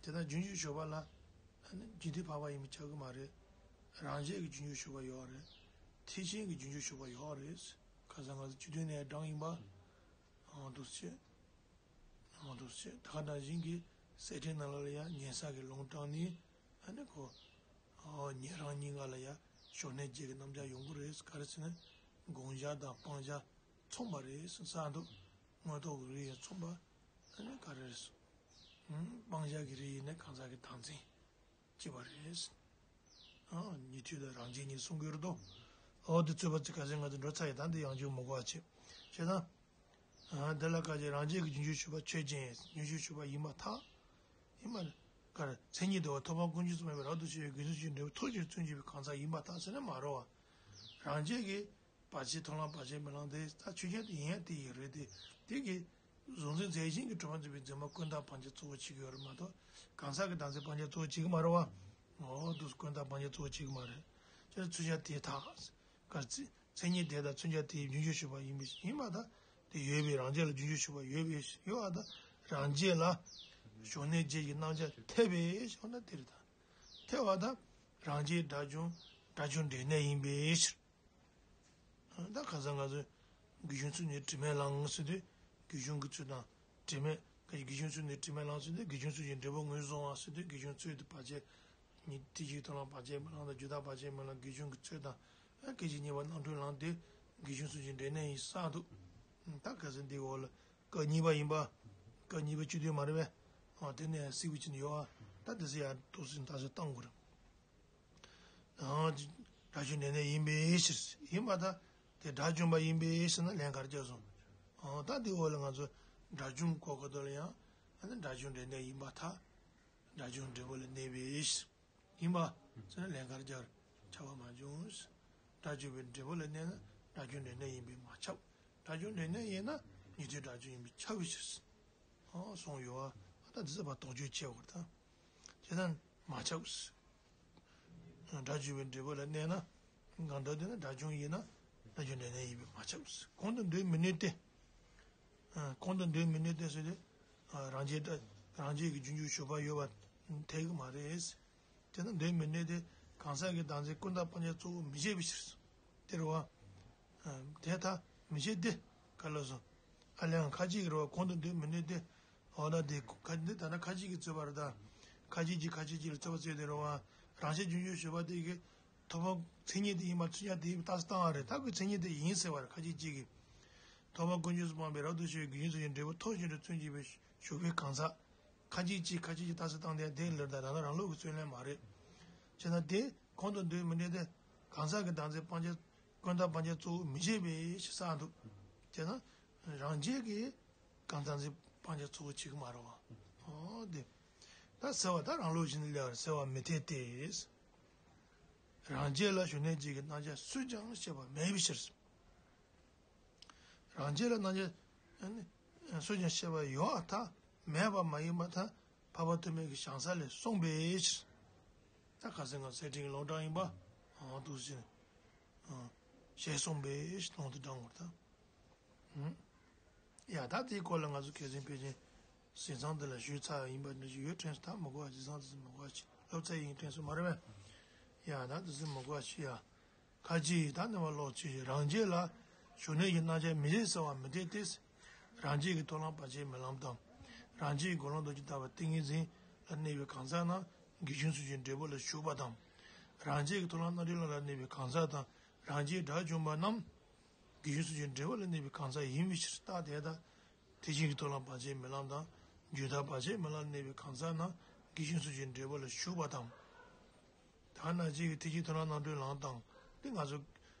དེ་ལྟར་རྗེས་འཇུག་ཞུགས་པ་ལ། ཨ་ནི་རྗེས་མཐུན་འཕགས་པ་ཡིན་པས་ཁྱབ་ཀྱི་མ་རེད། རང་རྒྱལ་གྱི་རྗེས་འཇུག་ཞུགས་པ་ཡོད་རེད། ཐེག་ཆེན་གྱི་རྗེས་འཇུག་ཞུགས་པ་ཡོད་རེད། ཁ་སང་ང་ཚོ་སྤྱི་དོན་ནས་བགྲངས་ཡིན་པ། ཨང་འདུག་སེ། ཨང་འདུག་སེ་ད་ག་ནང་བཞིན་གྱི་གསེར་ཕྲེང་ནང་ལ་ཡང་ཉན་ས་གི་ལུང་དྲངས་ནས་ཨ་ནི་ཁོ། ཨོ་ཉན་རང་ཉིད་ང་ལ་ཡང་ཞོགས་ནས་རྗེས་ཀྱི་རྣམ་གཞག་ཡོང་གི་རེད། ག་རེ་ཟེར་ན་དགོངས་བཞག་དང་སྤང་བཞག་མཚུངས་པ་རེད་ཟེར་ས་འདུག་དངོས་ཐོག་གི་རིགས་ཡང་མཚུངས་པ། ཨ་ནི་ག་རེ་རེད་སོ། སྤང་བྱ་གི་རིགས་ཡིན་ན་གང་ཟག་གི་བདག་འཛིན་སྐྱེས་པ་རེད། ཨ་ཉན་ཐོས་དང་རང་རྒྱལ་གཉིས་གསུང་གི་ཡོད་དོ། འོ་དེ་རྩོད་པ་ཚིག་ཁ་སང་ང་ཚོ་འགྲོ་ཚར་ཡི་ད་འདི་ཡང་བསྐྱར་མི་དགོས་པ་བྱེད། བྱས་ཙང་། ཨ་དེ་ལ་ཁ་ཅིག་རང་རྒྱལ་གྱི་རྗེས་འཇུག་ཞུགས་པ་ཆོས་ཅན། རྗེས་འཇུག་ཞུགས་པ་ཡིན་པར་ཐལ། ཡིན་པར། ག་རེ་མཚན་ཉིད་དེ་བ་ཐོབ་པ་ཀུན་རྫོབ་སུ་མེད་པའི་རབ་ཏུ་ཕྱེ་བའི་དགེ་འདུན་ཚུལ་བཞིན་འབྲས་བུ་ཐོབ་ཕྱིར་བརྩོན་བགྱིས་པའི་གང་ཟག་ཡིན་པར་ཐལ་ཟེར་ན་མ་རེད་བ། རང་རྒྱལ་གྱི་བར་ཆད་མཐོང་ལམ་བར་ཆད་མེད་ལམ་དེ་ད་ཆོས་ཅན་དེ་ཡིན་ཡང་དེ་ཡིན་རེད་དེ། དེ་གི་གཟུང་འཛིན་རྫས་གཞན་གྱི་གྲུབ་པ་འཛིན་པའི་འཛིན་པ་ཀུན་བརྟགས་སྤང་བྱ་གཙོ་བོ་བྱེད་ཀྱི་ཡོད་རེད་མ་གཏོགས་གང་ཟག་གི་བདག་འཛིན་སྤང་བྱ་གཙོ་བོ་བྱེད་ཀྱི་མ་རེད་བ། འོ་འདུག་ཀུན་བརྟགས་སྤང་བྱ་གཙོ་བོ་བྱེད་ཀྱི་མ་རེད། ཅེས་མཚོན་བྱ་དེའི་མཐའ། ག་རེ། མཚན་ཉིད་དེ་དང་མཚོན་བྱ་དེའི་རྒྱུན་ཞུགས་ཞུགས་པ་ཡིན་པས་ཡིན་པ་དང་། དེ་ཡོད་པའི་རང་རྒྱལ་ལ་རྒྱུན་ཞུགས་ཞུགས་པ་ཡོད་པས་ཡོད་པ་དང་། རང་རྒྱལ་ལ་ཞུགས་གནས་རྗེས་ཀྱི་རྣམ་གཞག་འཐད་པས་ཞེ་ན་དེ་རེད་ད། འཐད་པ་དང་། རང་རྒྱལ་དགྲ་བཅོམ་དགྲ་བཅོམ་འབྲས་གནས་ཡིན་པའི་ཕྱིར། ད་ཁ་སང་ང་ཚོས་དགེ་སྦྱོང་ཚུལ་གཉིས་དྲི་མེད་གླང་ཟེར་དུས་དགེ་སྦྱོང་གི་ཚུལ་དང་དྲི་མེད་དགེ་སྦྱོང་ཚུལ་གཉིས་དྲི་མེད་གླང་ཟེར་དུས་དགེ་སྦྱོང་ཚུལ་གྱི་འབྲས་བུ་ངོས་བཟུང་བ་ཟེར་དུས་དགེ་སྦྱོང་ཚུལ་དུ་བར་ཆད་ཉིད་དེ་གཅིག་ཐོབ་ལམ་བར་ཆད་མེད་ལམ་དང་རྒྱུ་དག་བར་ཆད་མེད་ལམ་དགེ་སྦྱོང་གི་ཚུལ་དང་སྐད་ཅིག་གཉིས་པ་རྣམ་གྲོལ་ལམ་དེ་དགེ་སྦྱོང་ཚུལ་གྱི་འབྲས་གནས་ཡིན་ས་འདུག་ད་ག་ཚོད་འདི་འོག་ལ་སྐབས་གཉིས་པ་ཡིན་པ། སྐབས་གཉིས་པ་བཅུ་བདུན་མ་རེད་པས། དེ་ནས་སྲིད་པའི་ཆེད་དུ་ཡོད་པ། ད་དེ་ཚོ་ཡང་ཏོག་ཙམ་ད་གཟོད་བཏང་དགོས་རེད། དགྲ་བཅོམ་འབྲས་གནས་ཡིན་པའི་ཕྱིར། ཡིན་པ་དང་། དེ་དགྲ་བཅོམ་པ་ཡིན་པའི་ཕྱིར་ན་ལན་ག་རེ་བརྒྱབ་སོང་། ཨང་། ད་དེའི་འོག་ལ་ང་ཚོ་དགྲ་བཅོམ་གོ་ག་དོ་ལ་ཡང་། ཨ་ནི་དགྲ་བཅོམ་འབྲས་གནས་ཡིན་པར་ཐལ། དགྲ་བཅོམ་འབྲས་བུ་ལ་གནས་པའི་ཕྱིར། ཡིན་པ། ཟེར་ན་ལན་ག་རེ་བརྒྱབ། ཁྱབ་པ་མ་བྱུང་། དགྲ་བཅོམ་པའི་འབྲས་བུ་ལ་གནས་ན་དགྲ་བཅོམ་འབྲས་གནས་ཡིན་པས་མ་ཁྱབ། དགྲ་བཅོམ་འབྲས་གནས་ཡིན་ན་ཉན་ཐོས་དགྲ་བཅོམ་ཡིན་པས་ཁྱབ་པའི་ཕྱིར། ཨང་། གསུངས་ཡོད་པ། ད་འདི་ཚོ་ཕར་དོགས་གཅོད་བྱེད་དགོས་ད། བྱས་ཙང་མ་ཁྱབ། དགྲ་བཅོམ་པའི་འབྲས་བུ་ལ་གནས་ན། གང་ལྟར་དེ་ནི་དགྲ་བཅོམ་ཡིན་ན་དགྲ་བཅོམ་འབྲས་གནས་ཡིན་པས་མ་ཁྱབ། གོང་དུ་འདོད་མི་ནུས་ཏེ། གོང་དུ་འདོད་མི་ནུས་ཏེ་ཟེར་ཏེ། རང་རྒྱལ་རང་རྒྱལ་གྱི་རྒྱུན་ཞུགས་ཞུགས་པ་ཡོད་པ་འཐད་ཀྱི་མ་རེད། དེ་ནི་འདོད་མི་ནུས་ཏེ། གང་ཟག་གི་བདག་འཛིན་ཀུན་བརྟགས་སྤང་བྱ་གཙོ་བོ་མི་བྱེད་པའི་ཕྱིར། དེ་རེད་བ། དེ་ལྟར་མི་བྱེད་དེ། ག་ལ་སོང་། ཨ་ལས་ཡང་ཁ་ཅིག་གི་རེད་བ། གོང་དུ་འདོད་མི་ནུས་ཏེ། འོ་ན་དེ་ཁ་འདི་ད་ལྟ་ཁ་ཅིག་གི་རྩོད་པ་རེད་ད། ཁ་ཅིག་གིས་ཁ་ཅིག་གི་རྩོད་པ་རྩོད་དེ་རེད་བ། རང་བཞིན་རྒྱུན་ཞུགས་ཞུགས་པ་དེ་གི་ཐོབ་པ་མཚན་ཉིད་དེ་ཡིན་པ་མཚོན་བྱ་དེ་ཡིན་པ་རྟགས་སུ་བཏང་བ་རེད། ད་ཁོས་མཚན་ཉིད་དེ་ཡིན་ཟེར་བ་རེད། ཁ་ཅིག་གཅིག་གིས། ཐོབ་པ་ཀུན་རྫོབ་སུ་སྤངས་པའི་རབ་ཏུ་ཕྱེ་བའི་དགེ་སྦྱོང་ཚུལ་གྱི་འབྲས་བུ་ཐོབ་ཕྱིར་དུ་བརྩོན་བགྱིས་པའི་ཞུགས་པའི་གང་ཟག་ཁ་ཅིག་གཅིག་ཁ་ཅིག་གིས་རྟགས་སུ་བཏང་སྟེ་དེ་ལེར་ད་ད་ལྟ་རང་ལུགས་ཀྱི་རྩོད་ལན་མ་རེད། བྱས་ན་དེ་གོང་དུ་འདོད་མི་ནུས་ཏེ། གང་ཟག་གི་བདག་འཛིན་སྤང་བྱ་ཀུན་བརྟགས་སྤང་བྱ་གཙོ་བོ་མི་བྱེད་པའི་ཕྱིར་ཟེར་འདུག་བྱས་ན། རང་རྒྱལ་གྱི་གང་ཟག་འཛིན་སྤང་བྱ་གཙོ་བོ་བྱེད་ཀྱི་མ་རེད་བ། ཨོ་དེ། ད་ཟེར་བ་ད་རང་ལུགས་བཞིན་དུ་ལེགས་པར་ཟེར་བ་མི་འཐད་དེ། རང་རྒྱལ་ལ་ཞུགས་གནས་རྗེས་ཀྱི་རྣམ་གཞག་སུས་ཀྱང་བཤད་པ་མེད་པའི་ཕྱིར། རང་རྒྱལ་ལ་རྣམ་གཞག་སུས་ཀྱང་བཤད་པ་ཡོད་པར་ཐལ། མེད་པ་མ་ཡིན་པར་ཐལ། འཕགས་པ་ཐོགས་མེད་ཀྱི་ཞང་ས་ལས་གསུངས་པའི་ཕྱིར། ད་ཁ་སང་ང་ཚོའི་ཕྲེང་གི་ལུང་དྲངས་ཡིན་པ། ཨང་། འདུག་ཟེར། ཨང་། ཞེས་གསུངས་པའི་ཕྱིར་ལུང་དེ་དྲངས་དགོས་ད། ཨང་། ཡ་ད་དེའི་སྐོར་ལ་ང་ཚོ་གལ་སྲིད་ཕལ་ཆེར་གཟིགས་ཚང་འདི་ལ་ཞུས་ཚར་ཡིན་པ་འདྲ་ཞིག་ཡོད་དྲན་སོང་། ད་མི་དགོས་པ། གཟིགས་ཚང་འདི་ཚོ་མི་དགོས་པ་ཞིག་སློབ་ཚན་ཡིན་དྲན་སོང་མ་རེད་པས། ཡ་ད་འདི་ཚོ་མི་དགོས་པ་ཞིག་ཡ། ཁ་ཅིག་ད་ནི་བ་ལོག་ཅིག་རང་རྒྱལ་ལ་ཞུགས་གནས་ཀྱི་རྣམ་གཞག་མི་བྱེད་ཟེར་བ་མི་འཐད་དེ། རང་རྒྱལ་གྱི་ཐོབ་ལམ་བར་ཆད་མེད་ལམ་དང་། རང་རྒྱལ་གྱི་སྒོམ་ལམ་རྡོ་རྗེ་ལྟ་བུ་ཏིང་ངེ་འཛིན་ལ་གནས་པའི་གང་ཟག་རྣམས་དགེ་སྦྱོང་ཚུལ་གྱི་འབྲས་བུ་ལ་ཞུགས་པ་དང་། རང་རྒྱལ་གྱི་ཐོབ་ལམ་རྣམ་གྲོལ་ལམ་ལ་གནས་པའི་གང་ཟག་དང་། རང་རྒྱལ་དགྲ་བཅོམ་པ་རྣམས་དགེ་སྦྱོང་ཚུལ་གྱི་འབྲས་བུ་ལ་གནས་པའི་གང་ཟག་ཡིན་པའི་ཕྱིར། རྟགས་དེ་ལྟར། དེ་བཞིན་གྱི་ཐོབ་ལམ་བར་ཆད་མེད་ལམ་དང་། རྒྱུ་དག་བར་ཆད་མེད་ལམ་ལ་གནས་པའི་གང་ཟག་རྣམས་དགེ་སྦྱོང་ཚུལ་གྱི་འབྲས་བུ་ལ་ཞུགས་པ་དང་། ད་ནང་བཞིན་གྱི་དེ་བཞིན་ཐོབ་ལམ་རྣམ་གྲོལ་ལམ་དང་། འདི་ང་ཚོ་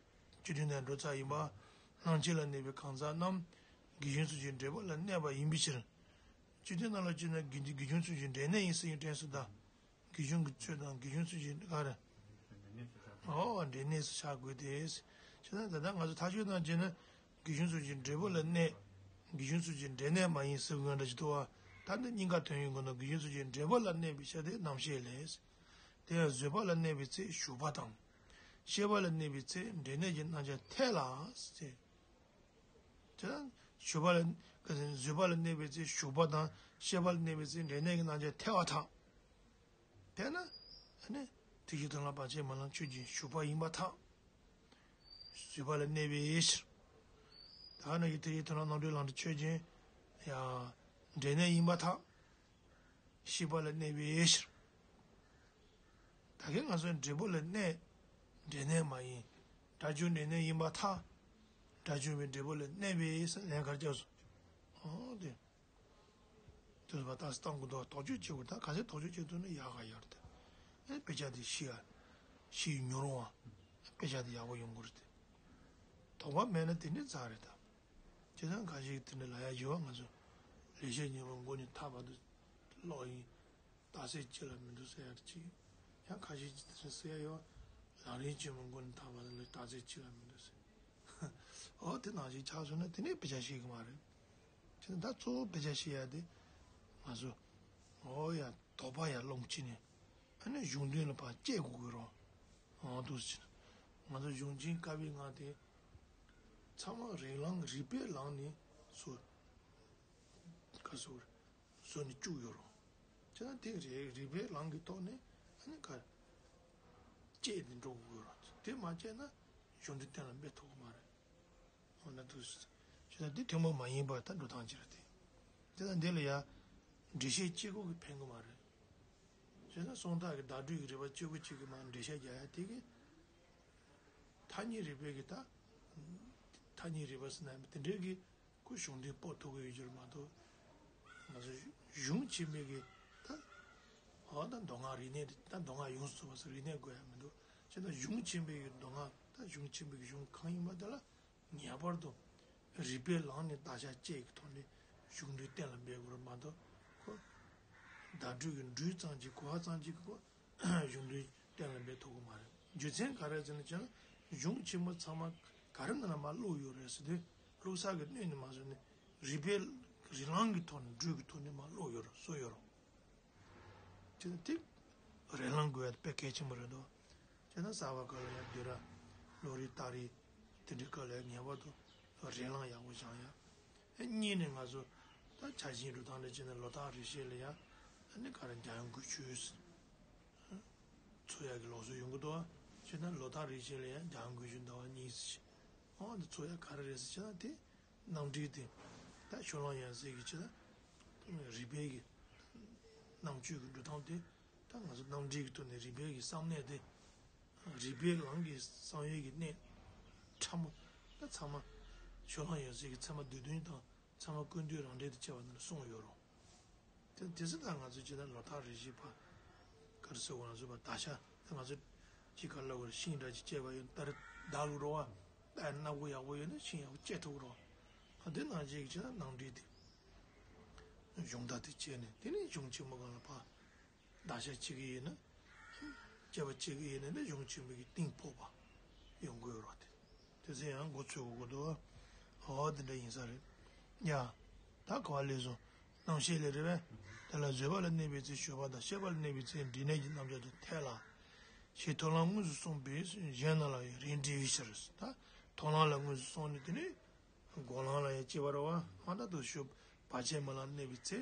བཅུ་བདུན་ནས་འགྲོ་ཚར་ཡིན་པ། སྣང་མཆེད་ལ་གནས་པའི་གང་ཟག་རྣམས་དགེ་སྦྱོང་ཚུལ་གྱི་འབྲས་བུ་ལ་གནས་པ་ཡིན་པའི་ཕྱིར། བཅུ་བདུན་ནང་ལ་བཅུ་ན་དགེ་དགེ་སྦྱོང་ཚུལ་གྱི་འབྲས་གནས་ཡིན་ཟེར་ཡིན་དྲན་སོང་ད། དགེ་སྦྱོང་གི་ཚུལ་དང་དགེ་སྦྱོང་ཚུལ་གྱི་ག་རེ། འོ་འབྲས་གནས་སུ་ཆགས་དགོས་ཏེ། བྱས་ན་ད་ལྟ་ང་ཚོ་ཐག་གཅོད་གནང་བྱས་ན། དགེ་སྦྱོང་ཚུལ་གྱི་འབྲས་བུ་ལ་གནས། དགེ་སྦྱོང་ཚུལ་གྱི་འབྲས་གནས་མ་ཡིན་ཟེར་དགོས་འདྲ་ཞིག་འདུག་བ། ད་འདི་གཉིས་ཀ་དོན་ཡོད་དགོས་ན་དགེ་སྦྱོང་ཚུལ་གྱི་འབྲས་བུ་ལ་གནས་པའི་ཕྱིར་ཏེ་རྣམ་བཤད་ལས། དེ་ཡང་བཟོད་པ་ལ་གནས་པའི་ཚེ་ཞུགས་པ་དང་། ཤེས་པ་ལ་གནས་པའི་ཚེ་འབྲས་གནས་ཀྱི་རྣམ་གཞག་འཐད་ལ་ཟེར། དེ་ཡང་ཞུགས་པ་ལ་བཟོད་པ་ལ་གནས་པའི་ཚེ་ཞུགས་པ་དང་ཤེས་པ་ལ་གནས་པའི་ཚེ་འབྲས་གནས་ཀྱི་རྣམ་གཞག་འཐད་པར་ཐལ། དེས་ན། ཨ་ནི། དེ་བཞིན་ཐོབ་ལམ་བར་ཆད་མེད་ལམ་ཆོས་ཅན་ཞུགས་པ་ཡིན་པར་ཐལ། བཟོད་པ་ལ་གནས་པའི་ཕྱིར། ད་ནི་དེ་བཞིན་ཐོབ་ལམ་རྣམ་གྲོལ་ལམ་དུ་ཆོས་ཅན། ཡང་། འབྲས་གནས་ཡིན་པར་ཐལ། ཤེས་པ་ལ་གནས་པའི་ཕྱིར། ད་གིན་ང་ཚོའི་འབྲས་བུ་ལ་གནས། འབྲས་གནས་མ་ཡིན། དགྲ་བཅོམ་འབྲས་གནས་ཡིན་པར་ཐལ། དགྲ་བཅོམ་པའི་འབྲས་བུ་ལ་གནས་པའི་ཕྱིར་ལན་ག་རེ་བརྒྱབ་སོང་། ཨོ་དེ། དེ་ལ་བརྟག་གཏོང་གི་འདུག་དོགས་གཅོད་བྱེད་དགོས། ད་ག་ཚད་དོགས་གཅོད་བྱེད་ཐུབ་ན་ཡག་ག་ཡོད་རེད་དེ། ཨེ་དཔེ་ཆ་དེ་ཤེས་ཡ། ཤེས་ཡུན་རིང་བ། དཔེ་ཆ་དེ་ཡག་པོ་ཡོང་གི་རེད་དེ། དོགས་པ་མེད་ན་དེ་ནི་རྩ་རེད་ད། བྱས་ཙང་ཁ་ཤས་དེ་འདྲ་ལབ་ཡ་ཡོད་བ། ང་ཚོ་ལེགས་བཤད་སྙིང་པོ་མགོ་ནས་མཐའ་བར་དུ་ཀློག་ཡིན། རྟགས་གསལ་གཅིག་ལ་མི་འདུག་ཟེར་ཡ་གཅིག་ཡང་ཁ་ཤས་ཀྱིས་དེ་འདྲ་ཟེར་ཡ་ཡོད། ལམ་རིམ་ཆེན་མོ་མགོ་ནས་དག་པ་ལ་རྟགས་གསལ་གཅིག་ལ་མི་འདུག་ཟེར། འོ་དེ་ནང་བཞིན་ཆགས་སོང་ན་དེ་ནས་དཔེ་ཆ་ཤེས་གི་མ་རེད། དེ་ནས་ད་གཙོ་བོ་དཔེ་ཆ་ཤེས་ཡ་དེ་ང་ཚོ་འོ་ཡ་དོགས་པ་ཡ་སློང་བྱས་ནས་ཨ་ནི་གཞུང་དོན་ལ་ཕར་དཔྱད་དགོས་ཀྱི་རེད། འོ་འདུག་ཟེར། ང་ཚོ་གཞུང་ཆེན་བཀའ་པོད་ལྔ་དེ་ཚང་མ་རིགས་ལམ་རིགས་པའི་ལམ་ནས་སུ་ག་སུ་བཟོ་ནས་བཅུག་ཡོད་རེད། བྱས་ན་དེ་རེད། རིགས་པའི་ལམ་གྱི་ཐོག་ནས་ཨ་ནི་ག་དཔྱད་དེ་འགྲོ་དགོས་རེད། དེ་མ་བྱས་ན་གཞུང་དོན་གཏན་ལ་འབེབས་ཐུབ་ཀྱི་མ་རེད། འོ་ན་འདུག་ཟེར། བྱས་ན་དེ་ཐུན་མོང་མ་ཡིན་པ་ད་འགྲོ་སྟངས་ཅིག་རེད་དེ། དེ་ལ་འདི་ལ་ཡ་འགྲེལ་བཤད་གཅིག་པོ་གིས་ཕན་གྱི་མ་རེད། བྱས་ན་གསུང་རྟགས་ཀྱི་བརྡ་སྤྲོད་ཀྱི་རིགས་པ་གཅིག་པོ་གཅིག་གིས་མར་འགྲེལ་བཤད་རྒྱག་ཡ་དེ་གིས་ཐ་སྙད་རིག་པའི་གི་ད་ཐ་སྙད་རིག་པ་ཟེར་ན་དེ་འདྲའི་གི་ཁོ་གཞུང་དོན་སྤོ་ཐུབ་ཀྱི་ཡོད་རྒྱུ་རེད་མ་གཏོགས། ང་ཚོ་གཞུང་ཆེན་མོའི་གི་ད་འོ་ད་མདོ་སྔགས་རིག་གནས་དེ་ད་མདོ་སྔགས་ཡོངས་སུ་རྫོགས་པ་ཟེར་རིག་གནས་དགོས་ཡ་མི་འདུག་བྱས་ན་གཞུང་ཆེན་པོའི་གི་མདོ་སྔགས་ད་གཞུང་ཆེན་པོའི་གི་གཞུང་གང་ཡིན་པ་དེ་ལ་ངེས་པར་དུ་རིགས་པའི་ལམ་ནས་བརྡར་ཤ་བཅད་ཀྱི་ཐོག་ནས་གཞུང་དོན་གཏན་ལ་འབེབས་དགོས་རེད་མ་གཏོགས་ཁོ་བརྡ་སྤྲོད་ཀྱི་འགྲོས་ཙམ་གྱིས་གོ་བ་ཙམ་གྱིས་ཁོ་གཞུང་དོན་གཏན་ལ་འབེབས་ཐུབ་ཀྱི་མ་རེད། རྒྱུ་མཚན་ག་རེ་ཟེར་ན་བྱས་ན་གཞུང་ཆེན་མོ་ཚང་མ་ག་རེ་ནང་ལ་མར་བླུགས་ཡོད་རེད་ཟེར་དུས་བླུགས་ས་གི་སྣོད་ནི་མ་བཟོས་ནས་རིགས་པའི་རིགས་ལམ་གྱི་ཐོག་ནས་འགྲོས་ཀྱི་ཐོག་ནས་མར་བླུགས་ཡོད་རེད་བཟོས་ཡོད་རེད། བྱས་ན་དེ་རེ་ལམ་དགོས་ཡ་དཔེ་གལ་ཆེན་པོ་རེད་དོ། བྱས་ན་གསར་པ་སྐབས་ལ་ཡང་བསྡུས་གྲྭ་ལོ་རེའི་རྟགས་རིགས་དེ་འདྲའི་སྐབས་ལ་ཡང་ངེས་པར་དུ་རེ་ལམ་ཡག་པོ་སྦྱང་ཡ། ཨ་གཉིས་ནས་ང་ཚོ་ད་ཆ་ཤས་འགྲོ་སྟངས་འདྲ་བྱས་ན་ལོ་རྟགས་རིགས་ཤེས་ལ་ཡང་ཨ་ནི་ག་རེ་འཇམ་དབྱངས་དགུན་ཆོས་ཚུར་ཡག་གི་ལུགས་སྲོལ་ཡོང་གི་འདུག་བྱས་ན་ལོ་རྟགས་རིགས་ཤེས་ལ་ཡང་འཇམ་དབྱངས་དགུན་ཆོས་ཟླ་བ་གཉིས་ཟེར། ཨོ་འདི་ཚུར་ཡག་ག་རེ་རེད་ཟེར་བྱས་ན་དེ། རྣམ་འགྲེལ་དེ། ད་ཕྱོགས་གླང་ཡབ་སྲས་ཀྱི་ཆེད་དུ། རིགས་པའི་གི། རྣམ་དཔྱོད་ཀྱི་འགྲོ་སྟངས་དེ། ད་ང་ཚོ་རྣམ་འགྲེལ་གྱི་ཐོག་ནས་རིགས་པའི་གི་བསམ་གནས་དེ། རིགས་པའི་ལམ་གྱི་བསམ་ཡས་ཀྱི་གནད། ཕྲ་མོ། ད་ཚང་མ། ཕྱོགས་གླང་ཡབ་སྲས་ཀྱི་ཚད་མ་སྡེ་བདུན་དང་། ཚད་མ་ཀུན་བཏུས་རང་འགྲེལ་དང་བཅས་པ་ནང་ལ་གསུངས་ཡོད་རུང་། དེ་དེ་ཚོ་ད་ང་ཚོ་སྤྱིར་ན་ལོ་རྟགས་རེ་བཞིན་པ། ག་རེ་ཟེར་དགོས་ང་ཚོ་བརྡར་ཤ་ད་ང་ཚོ་ཅིག་ག་ལ་བར་ཤིང་འདྲ་ཅིག་བཅད་པ་ཡིན་ད་རེ་བརྡར་ལུགས་རོ་བ། ད་སྣ་སྒོ་ཡག་པོ་ཡོད་ན་ཤིང་ཡག་པོ་བཅད་ཐུབ་རོ། ཨ་དེ་ནང་བཞིན་གྱི་ཕྱིར་ན་རྣམ་འགྲེལ་དེ། གཞུང་དག་དེ་བཅད་ནས་དེ་ནས་གཞུང་ཆེན་མོ་སྒང་ལ་ཕར། བརྡར་ཤ་བཅད་ཀྱི་ཡིན་ན། བཅད་པ་བཅད་ཀྱི་ཡིན་ན་ནི་གཞུང་ཆེན་མོའི་གི་གཏིང་ཕོག་པ་ཡོང་གི་ཡོད་རེད་དེ། དེ་ཚོ་ཡང་མགོ་ཚོས་དགོས་ཀྱི་འདུག་ཨོ་དེ་འདྲ་ཡིན་ས་རེད། ཡ། ད་ག་བ་ལས་སོ། རྣམ་བཤད་ལས་རེད་པས། དེ་ལ་བཟོད་པ་ལ་གནས་པའི་ཚེ་ཞུགས་པ་དང་ཤེས་པ་ལ་གནས་པའི་ཚེ་འབྲས་གནས་ཀྱི་རྣམ་གཞག་ཏུ་ཐལ་ལ། ཞེས་མཐོང་ལམ་དངོས་སུ་གསུངས་པས་གཞན་རྣམས་ལ་ཡང་རིགས་འགྲེ་བའི་ཕྱིར། ད་མཐོང་ལམ་ལ་དངོས་སུ་གསུངས་ནས་དེ་ནི། སྒོམ་ལམ་ལ་ཡང་སྐྱེ་བ་རེད་བ། ཨ་ད་དུ་ཞུགས་བར་ཆད་མེད་ལམ་གནས་པའི་ཚེ།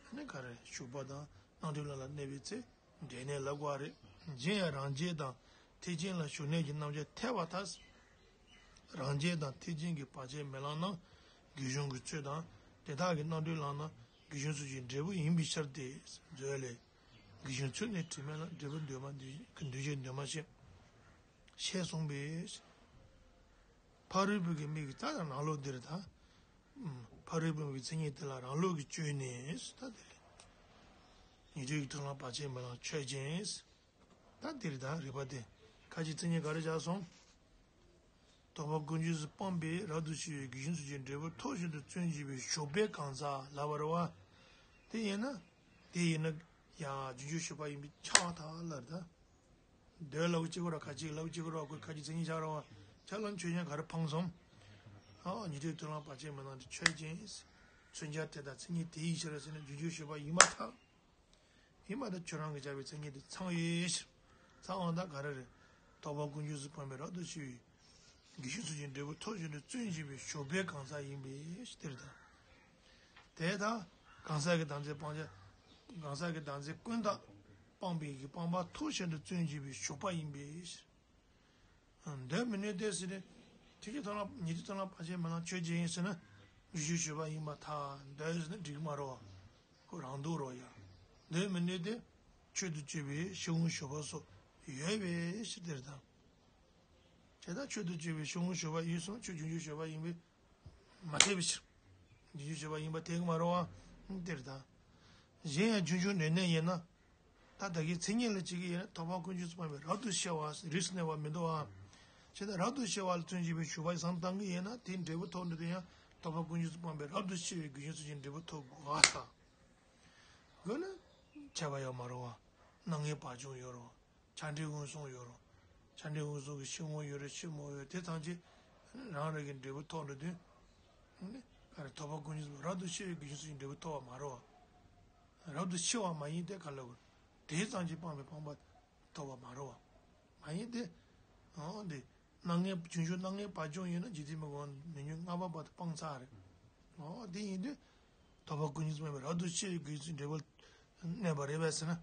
ཨ་ནི་ག་རེ་ཞུགས་པ་དང་རྣམ་གྲོལ་ལམ་ལ་གནས་པའི་ཚེ། འབྲས་གནས་ལབ་དགོས་རེད། གཞན་ཡང་རང་རྒྱལ་དང་ཐེག་ཆེན་ལ་ཞུགས་གནས་ཀྱི་རྣམ་གཞག་ཐལ་བ་དག་རང་རྒྱལ་དང་ཐེག་ཆེན་གྱི་བར་ཆད་མེད་ལམ་རྣམས་རྒྱུད་གཞུང་གི་ཚུལ་དང་དེ་དག་གི་རྣམ་གྲོལ་ལམ་རྣམས་རྒྱུད་གཞུང་ཚུལ་གྱི་འབྲས་བུ་ཡིན་པའི་ཕྱིར་ཏེ། མཛོད་ལས། རྒྱུད་གཞུང་ཚུལ་ནི་དྲི་མེད་ལམ་འབྲས་བུ་འདོད་མ་འདོད་ཀྱི་འདོད་བྱེད་འདོད་མ་ཞེས་ཞེས་གསུངས་པས། ཕ་རོལ་པོ་གི་མིག་གིས་ད་རང་ལུགས་འདིར་ད། ཕ་རོལ་པོའི་མཚན་ཉིད་དེ་ལ་རང་ལུགས་ཀྱིས་དཔྱོད་ནས་ད་དེ་ལས། ཉན་ཐོས་ཀྱི་མཐོང་ལམ་བར་ཆད་མེད་ལམ་ཆོས་ཅན། ད་འདིར་ད་རིགས་པ་དེ་ཁ་ཅིག་མཚན་ཉིད་ག་རེ་བཞག་སོང་། རྟོག་པ་ཀུན་འབྱུང་སུ་སྤངས་པས་རབ་ཏུ་ཕྱེ་བའི་རྒྱུད་གཞུང་ཚུལ་གྱི་འབྲས་བུ་ཐོབ་བཞིན་དུ་བརྩོན་བགྱིས་པའི་ཞུགས་པའི་གང་ཟག་ལབ་པ་རེད་བ། དེ་ཡིན་ན། དེ་ཡིན་ན་ཡང་རྒྱུན་འཇུག་ཞུགས་པ་ཡིན་པས་ཁྱབ་པར་ཐལ་ལབ་རེད་ད། འདོད་ལབ་གཅིག་གོ་ར་ཁ་ཅིག་ལབ་གཅིག་གོ་ར་ཁོས་ཁ་ཅིག་མཚན་ཉིད་བཞག་ར་བ། ཁྱབ་ལམ་ཆོས་ཅན་ག་རེ་འཕངས་སོང་། ཨ་ཉན་ཐོས་མཐོང་ལམ་བར་ཆད་མེད་ལམ་དེ་ཆོས་ཅན། མཚོན་བྱ་དེ་དང་མཚན་ཉིད་དེ་ཡི་ཕྱིར་ཟེར་ན་རྒྱུན་འཇུག་ཞུགས་པ་ཡིན་པར་ཐལ། ཡིན་པར་ཐལ་ཁྱོད་རང་གིས་སྦྱར་བའི་མཚན་ཉིད་དེ་ཚང་ཡོད་ཕྱིར། ཚང་བ་ད་ག་རེ་རེད། རྟོག་པ་ཀུན་འབྱུང་སུ་སྤངས་པས་རབ་ཏུ་ཕྱེ་བའི། རྒྱུད་གཞུང་ཚུལ་གྱི་འབྲས་བུ་ཐོབ་བཞིན་དུ་བརྩོན་བགྱིས་པའི་ཞུགས་པའི་གང་ཟག་ཡིན་པས་དེ་རེད་ད། དེ་ལྟར་གང་ཟག་གི་བདག་འཛིན་སྤང་བྱ། གང་ཟག་གི་བདག་འཛིན་ཀུན་བཏགས་སྤངས་པའི་གི་སྤངས་པ་ཐོབ་བཞིན་དུ་བརྩོན་བགྱིས་པའི་ཞུགས་པ་ཡིན་པས། འདོད་མི་ནུས་ཏེ་ཟེར་ནས། ཐེག་ཆེན་མཐོང་ལམ་ཉན་ཐོས་མཐོང་ལམ་བར་ཆད་མེད་ལམ་ཆོས་ཅན་ཡིན་ཟེར་ན། རྒྱུན་འཇུག་ཞུགས་པ་ཡིན་པར་ཐལ། འདོད་ཟེར་ན་འགྲིག་མ་རེད་བ། ཁོ་རང་སྡུག་རོ་ཡ། འདོད་མི་ནུས་ཏེ། མཆོག་ཏུ་གྱུར་པའི་ཕྱིར་འོང་ཞུགས་པ་སོགས་ཡོད་པའི་ཕྱིར་དེར་དང་། དེ་ལྟར་མཆོག་ཏུ་གྱུར་པའི་ཕྱིར་འོང་ཞུགས་པ་ཡིན་གསུངས་ཆོས་རྒྱུན་འཇུག་ཞུགས་པ་ཡིན་པས། མ་ཐེག་པའི་ཕྱིར། རྒྱུན་འཇུག་ཞུགས་པ་ཡིན་པ་ཐེག་གི་མ་རེད་བ། དེར་དང་། གཞན་ཡང་རྒྱུན་འཇུག་འབྲས་གནས་ཡིན་ན། ད་ད་གིན་མཚན་ཉིད་ལ་བྱེད་ཀྱི་ཡིན་ན་རྟོག་པ་ཀུན་འབྱུང་སུ་སྤངས་པས་རབ་ཏུ་ཕྱེ་བ་རིས་སུ་གནས་པ་མི་འདུག་ཨ། བྱས་ན་རབ་ཏུ་ཕྱེ་བ་ལ་བརྩོན་བགྱིས་པའི་ཞུགས་པ་བསམ་བཏང་གི་ཡིན་ན་དེའི་འབྲས་བུ་ཐོབ་འདོད་དུས་ཡང་རྟོག་པ་ཀུན་འབྱུང་སུ་སྤངས་པས་རབ་ཏུ་ཕྱེ་བའི་རྒྱུད་གཞུང་ཚུལ་གྱི་འབྲས་བུ་ཐོབ་དགོས་ཨ་ས། དགོས་ན། ཁྱབ་པ་ཡོད་མ་རེད་བ། སྣང་བརྙན་བག་སྦྱོང་ཡོད་རེད་བ། ཆ་འདྲེན་མངོན་སུམ་ཡོད་རེད་བ། ཆ་འདྲེན་མངོན་སུམ་གྱི་ཕྱི་མོ་ཡོད་རེད། ཕྱི་མོ་ཡོད་དེ་ཐམས་ཅད་རང་རང་གི་འབྲས་བུ་ཐོབ་འགྲོ་དུས། ག་རེ་ཐོབ་པ་ཀུན་འབྱུང་རབ་ཏུ་ཕྱེ་བའི་དགེ་སྦྱོར་ཚུལ་གྱི་འབྲས་བུ་ཐོབ་པ་མ་རེད་བ། རབ་ཏུ་ཕྱེ་བ་མ་ཡིན་ཏེ་ག་ལ་དགོས། དེའི་ཙམ་གྱིས་སྤངས་པའི་སྤངས་པ་ཐོབ་པ་མ་རེད་བ། མ་ཡིན་ཏེ། འོ་འདི། སྣང་བརྙན་རྒྱུན་ཞུགས་སྣང་བརྙན་བག་སྦྱོང་ཡིན་ན་འཇིག་རྟེན་མི་མགོ་ནས་ཉོན་ལྔ་པ་བར་དུ་སྤངས་ཚར་རེད། འོ་དེ་ཡིན་དུས། ཐོབ་པ་ཀུན་འབྱུང་སྤངས་པའི་རབ་ཏུ་ཕྱེ་བའི་དགེ་སྦྱོར་ཚུལ་འབྲས་བུ་གནས་པ་རེད་པས་ཟེར་ན།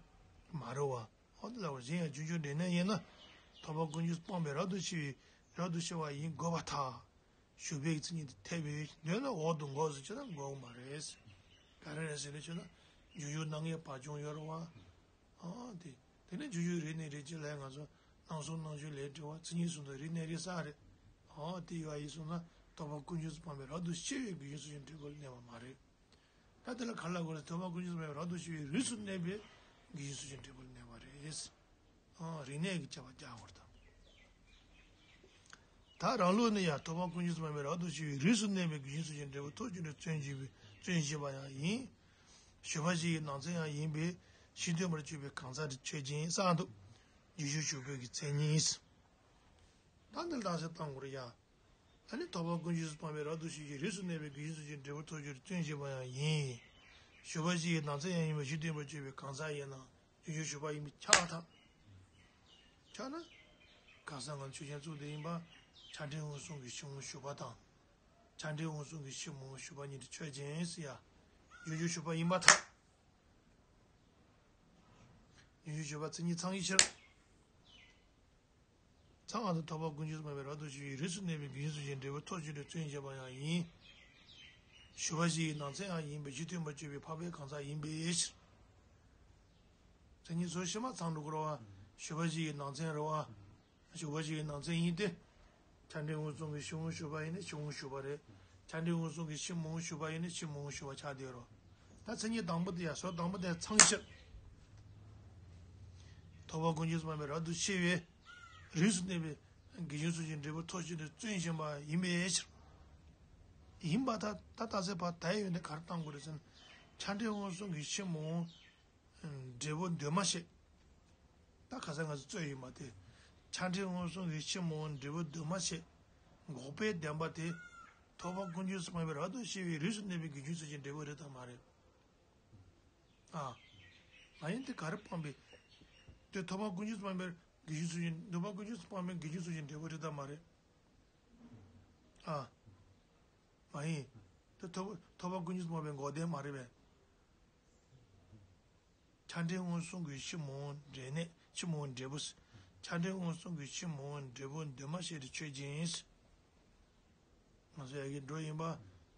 མ་རེད་བ། འོ་དེ་ལ་བ་གཞན་ཡང་རྒྱུན་ཞུགས་འབྲས་གནས་ཡིན་ན། ཐོབ་པ་ཀུན་འབྱུང་སྤངས་པའི་རབ་ཏུ་ཕྱེ་བའི་རབ་ཏུ་ཕྱེ་བ་ཡིན་དགོས་པར་ཐལ། ཞུགས་པའི་མཚན་ཉིད་དེ་འཐད་པས་འདོད་ན་འོག་ཏུ་འགོག་ཟེར་ཆོས་ན་འགོག་མ་རེད། ག་རེ་རེད་ཟེར་ན་ཆོས་ན་རྒྱུན་ཞུགས་སྣང་བརྙན་བག་སྦྱོང་ཡོད་རེད་བ། ཨ་དེ། དེ་ནས་རྒྱུན་ཞུགས་རིགས་གནས་རིགས་ཀྱི་ལས་ང་ཚོ་སྣང་གསུམ་སྣང་བཞི་ལས་གྲོལ་བ་མཚན་ཉིད་གསུམ་དུ་རིགས་གནས་རིགས་གསར་རེད། ཨ་དེ་ཡོད་ཡིན་སོང་ན་ཐོབ་པ་ཀུན་འབྱུང་སྤངས་པའི་རབ་ཏུ་ཕྱེ་བའི་དགེ་སྦྱོར་ཚུལ་གྱི་འབྲས་བུ་ལ་གནས་པ་མ་རེད། ད་དེ་ལ་ག་ལ་དགོས་རེད། ཐོབ་པ་ཀུན་འབྱུང་སྤངས་པའི་རབ་ཏུ་ཕྱེ་བའི་རིགས་སུ་གནས་པའི་དགེ་སྦྱོར་ཚུལ་གྱི་འབྲས་བུ་ལ་གནས་པ་རེད། ཨང་རིགས་གནས་ཀྱི་ཁྱབ་པ་རྒྱག་དགོས་རེད་ད། ད་རང་ལུགས་ནི་ཡང་ཐོབ་པ་ཀུན་འབྱུང་སྤངས་པའི་རབ་ཏུ་ཕྱེ་བའི་རིགས་སུ་གནས་པའི་དགེ་སྦྱོར་ཚུལ་གྱི་འབྲས་བུ་ཐོབ་ཕྱིར་རྩོལ་བྱེད་པའི་རྩོལ་བྱེད་པ་ཡང་ཡིན། ཞུགས་པ་བཞི་ཡི་ནང་ཚན་ཡང་ཡིན་པས་གཞི་མཐུན་པར་གྱུར་པའི་གང་ཟག་དེ་ཆོས་ཅན་གསུངས་འདུག་རྒྱུན་ཞུགས་ཞུགས་པའི་གི་མཚན་ཉིད། ད་འདི་ལ་བརྟག་དཔྱད་བཏང་དགོས་རེད་ཡ། ད་ནི་ཐོབ་པ་ཀུན་འབྱུང་སྤངས་པའི་རབ་ཏུ་ཕྱེ་བའི་རིགས་སུ་གནས་པའི་དགེ་སྦྱོར་ཚུལ་གྱི་འབྲས་བུ་ཐོབ་ཕྱིར་རྩོལ་བྱེད་པ་ཡང་ཡིན། ཞུགས་པ་བཞི་ཡི་ནང་ཚན་ཡང་ཡིན་པས་གཞི་མཐུན་པར་གྱུར་པའི་གང་ཟག་ཡིན་ན། རྒྱུན་ཞུགས་ཞུགས་པ་ཡིན་པས་ཁྱབ་པར་ཐལ། ཁྱབ་ན། གང་ཟག་ང་ཆོས་ཅན་གཙུག་ཏུ་ཡིན་པ། ཆ་འདྲེན་མངོན་སུམ་གྱི་ཕྱི་མོ་ཞུགས་པ་དང་། ཆ་འདྲེན་མངོན་སུམ་གྱི་ཕྱི་མོ་ཞུགས་པ་ཉིད་དུ་ཆོས་ཅན་ཟེར་ཡ། རྒྱུན་ཞུགས་ཞུགས་པ་ཡིན་པར་ཐལ། རྒྱུན་ཞུགས་ཞུགས་པ་མཚན་ཉིད་ཚང་བའི་ཕྱིར། ཚང་བ་དང་ཐོབ་པ་ཀུན་འབྱུང་སྤངས་པའི་རབ་ཏུ་ཕྱེ་བའི་རིགས་སུ་གནས་པའི་དགེ་སྦྱོར་ཚུལ་གྱི་འབྲས་བུ་ཐོབ་ཕྱིར་རྩོལ་བྱེད་པ་ཡང་ཡིན། ཞུགས་པ་བཞི་ཡི་ནང་ཚན་ཡང་ཡིན་པས་གཞི་མཐུན་པར་གྱུར་པའི་འཕགས་པའི་གང་ཟག་ཡིན་པའི་ཕྱིར། མཚན་ཉིད་ཚོ་ཕྱི་མ་ཚང་འགྲོ་གི་རེད་བ། ཞུགས་པ་བཞི་ཡི་ནང་ཚན་རེད་བ། ཞུགས་པ་བཞི་ཡི་ནང་ཚན་ཡིན་ཏེ། ཆ་འདྲེན་མངོན་སུམ་གྱི་ཕྱི་མོ་ཞུགས་པ་ཡིན་ན་ཕྱི་མོ་ཞུགས་པ་རེད། ཆ་འདྲེན་མངོན་སུམ་གྱི་ཕྱི་མོ་ཞུགས་པ་ཡིན་ན་ཕྱི་མོ་ཞུགས་པ་ཆགས་བསྡད་རོ། ད་མཚན་ཉིད་དང་པོ་དེ་ཡང་ཟུར་དང་པོ་དེ་ཚང་ཕྱིར། ཐོབ་པ་ཀུན་འབྱུང་སྤངས་པའི་རབ་ཏུ་ཕྱེ་བའི་རིགས་སུ་གནས་པའི་དགེ་སྦྱོར་ཚུལ་གྱི་འབྲས་བུ་ཐོབ་ཕྱིར་རྩོལ་བཞིན་པ་ཡིན་པའི་ཕྱིར། ཡིན་པ་ད་ད་རྟགས་གསལ་བ་ད་ཡོད་ནས་ག་རེ་བཏང་དགོས་རེད་ཟེར་ན། ཆ་འདྲེན་མངོན་སུམ་གྱི་ཕྱི་མོ། འབྲས་བུ་འདུས་མ་བྱས། ད་ཁ་སང་ང་ཚོ་རྩོད་ཡིན་པ་དེ། ཆ་འདྲེན་མངོན་སུམ་གྱི་ཕྱི་མོ་འབྲས་བུ་འདུས་མ་བྱས། འགོག་པའི་བདེན་པ་དེ། ཐོབ་པ་ཀུན་འབྱུང་སྤངས་པའི་རབ་ཏུ་ཕྱེ་བའི་རིགས་སུ་གནས་པའི་དགེ་སྦྱོར་ཚུལ་གྱི་འབྲས་བུ་རེད་དམ་མ་རེད། ཨ། མ་ཡིན་དེ་ག་རེ་སྤངས་པའི། དེ་ཐོབ་པ་ཀུན་འབྱུང་སྤངས་པའི་དགེ་སྦྱོར་ཚུལ་གྱི་ཐོབ་པ་ཀུན་འབྱུང་སྤངས་པའི་དགེ་སྦྱོར་ཚུལ་གྱི་འབྲས་བུ་རེད་དམ་མ་རེད། ཨ། མ་ཡིན། དེ་ཐོབ་ཐོབ་པ་ཀུན་འབྱུང་སྤངས་པའི་འགོག་བདེན་མ་རེད་པས། ཆ་འདྲེན་མངོན་སུམ་གྱི་ཕྱི་མོ་འབྲས་གནས་ཕྱི་མོ་འབྲས་བུ། ཆ་འདྲེན་མངོན་སུམ་གྱི་ཕྱི་མོ་འབྲས་བུ་འདུས་མ་བྱས་ཏེ་ཆོས་ཅན། ང་ཚོ་ཡ་གི་འགྲོ་ཡིན་པ།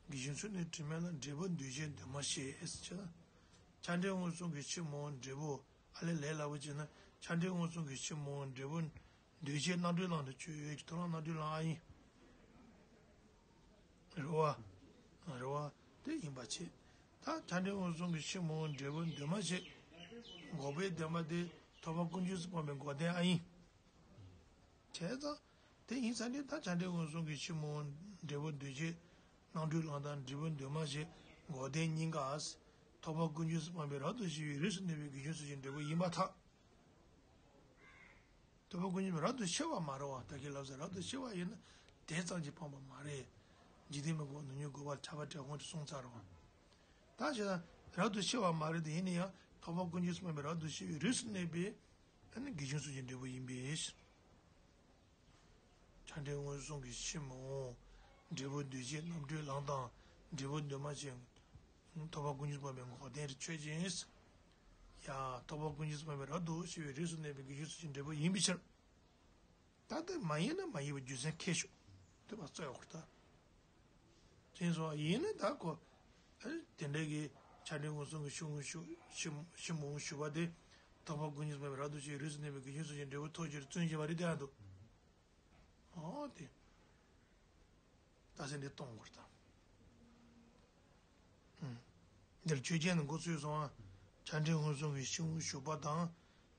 དགེ་སྦྱོར་ཚུལ་གནས་དྲི་མེད་ལ་འབྲས་བུ་འདུས་བྱས་འདུས་མ་བྱས་ཟེར་ཆ། ཆ་འདྲེན་མངོན་སུམ་གྱི་ཕྱི་མོ་འབྲས་བུ་ཨ་ལས་ལས་སླ་པོ་བྱས་ན་ཆ་འདྲེན་མངོན་སུམ་གྱི་ཕྱི་མོ་འབྲས་བུ་འདུས་བྱས་རྣམ་གྲོལ་ལམ་དུ་ཆོས་ཀྱི་ཐོབ་ལམ་རྣམ་གྲོལ་ལམ་ཨ་ཡིན། རེད་བ། རེད་བ། དེ་ཡིན་པ་བྱེད། ད་ཆ་འདྲེན་མངོན་སུམ་གྱི་ཕྱི་མོ་འབྲས་བུ་འདུས་མ་བྱས། འགོག་པའི་བདེན་པ་དེ་ཐོབ་པ་ཀུན་འབྱུང་སྤངས་པའི་འགོག་བདེན་ཨ་ཡིན། བྱས་ཙང་། དེ་ཡིན་ཙང་ནི་ད་ཆ་འདྲེན་མངོན་སུམ་གྱི་ཕྱི་མོ་འབྲས་བུ་འདུས་བྱས། རྣམ་གྲོལ་ལམ་དང་འབྲས་བུ་འདུས་མ་བྱས་འགོག་བདེན་གཉིས་ཀ། ཐོབ་པ་ཀུན་འབྱུང་སྤངས་པའི་རབ་ཏུ་ཕྱེ་བའི་རིགས་སུ་གནས་པའི་དགེ་སྦྱོར་ཚུལ་གྱི་འབྲས་བུ་ཡིན་པར་ཐལ། ཐོབ་པ་ཀུན་འབྱུང་རབ་ཏུ་ཕྱེ་བ་མ་རེད་བ། ད་གིན་ལབ་ས་རབ་ཏུ་ཕྱེ་བ་ཡིན་ན་དེ་ཙམ་གྱིས་སྤངས་པ་མ་རེད། འཇིག་རྟེན་མི་དགོས་ནུ་ཉོན་དགོས་པ་ཁྱབ་པ་འབྲས་དབང་དུ་སོང་ཚར་བ། ད་བྱས་ན་རབ་ཏུ་ཕྱེ་བ་མ་རེད་དེ་ཡིན་ན་ཡང་ཐོབ་པ་ཀུན་འབྱུང་སྤངས་པའི་རབ་ཏུ་ཕྱེ་བའི་རིགས་སུ་གནས་པའི་ཨ་ནི་དགེ་སྦྱོར་ཚུལ་གྱི་འབྲས་བུ་ཡིན་པས། ཆ་འདྲེན་མངོན་སུམ་གྱི་ཕྱི་མོ། འབྲས་བུ་འདུས་བྱས་རྣམ་གྲོལ་ལམ་དང་འབྲས་བུ་འདུས་མ་བྱས། ཐོབ་པ་ཀུན་འབྱུང་སྤངས་པའི་འགོག་བདེན་དེ་ཆོས་ཅན། ཡ། ཐོབ་པ་ཀུན་འབྱུང་སྤངས་པའི་རབ་ཏུ་ཕྱེ་བའི་རིགས་སུ་གནས་པའི་དགེ་སྦྱོར་ཚུལ་གྱི་འབྲས་བུ་ཡིན་པའི་ཕྱིར། ད་དེ་མ་ཡིན་ན་མ་ཡིན་པའི་རྒྱུ་མཚན་ཁས་ཤོག་དེ་བ་རྩོད་དགོས་ད། དེ་ཚོ་ཡིན་ན་ད་ཁོ། དེ་འདྲའི་གི་ཆ་འདྲེན་མངོན་སུམ་གྱི་ཕྱི་མོ་ཞུགས་ཕྱི་ཕྱི་མོ་ཞུགས་པ་དེ། ཐོབ་པ་ཀུན་འབྱུང་སྤངས་པའི་རབ་ཏུ་ཕྱེ་བའི་རིགས་སུ་གནས་པའི་དགེ་སྦྱོར་ཚུལ་གྱི་འབྲས་བུ་ཐོབ་ཕྱིར་བརྩོན་བྱེད་པ་རེད་དེ་ཨ་འདུག་ཨོ་དེ། རྟགས་གསལ་འདི་གཏོང་དགོས་དང་། འདིར་ཆོས་ཅན་དུ་འགོད་ཚུལ་སོང་ང་། ཆ་འདྲེན་མངོན་སུམ་གྱི་ཕྱི་མོ་ཞུགས་པ་དང་།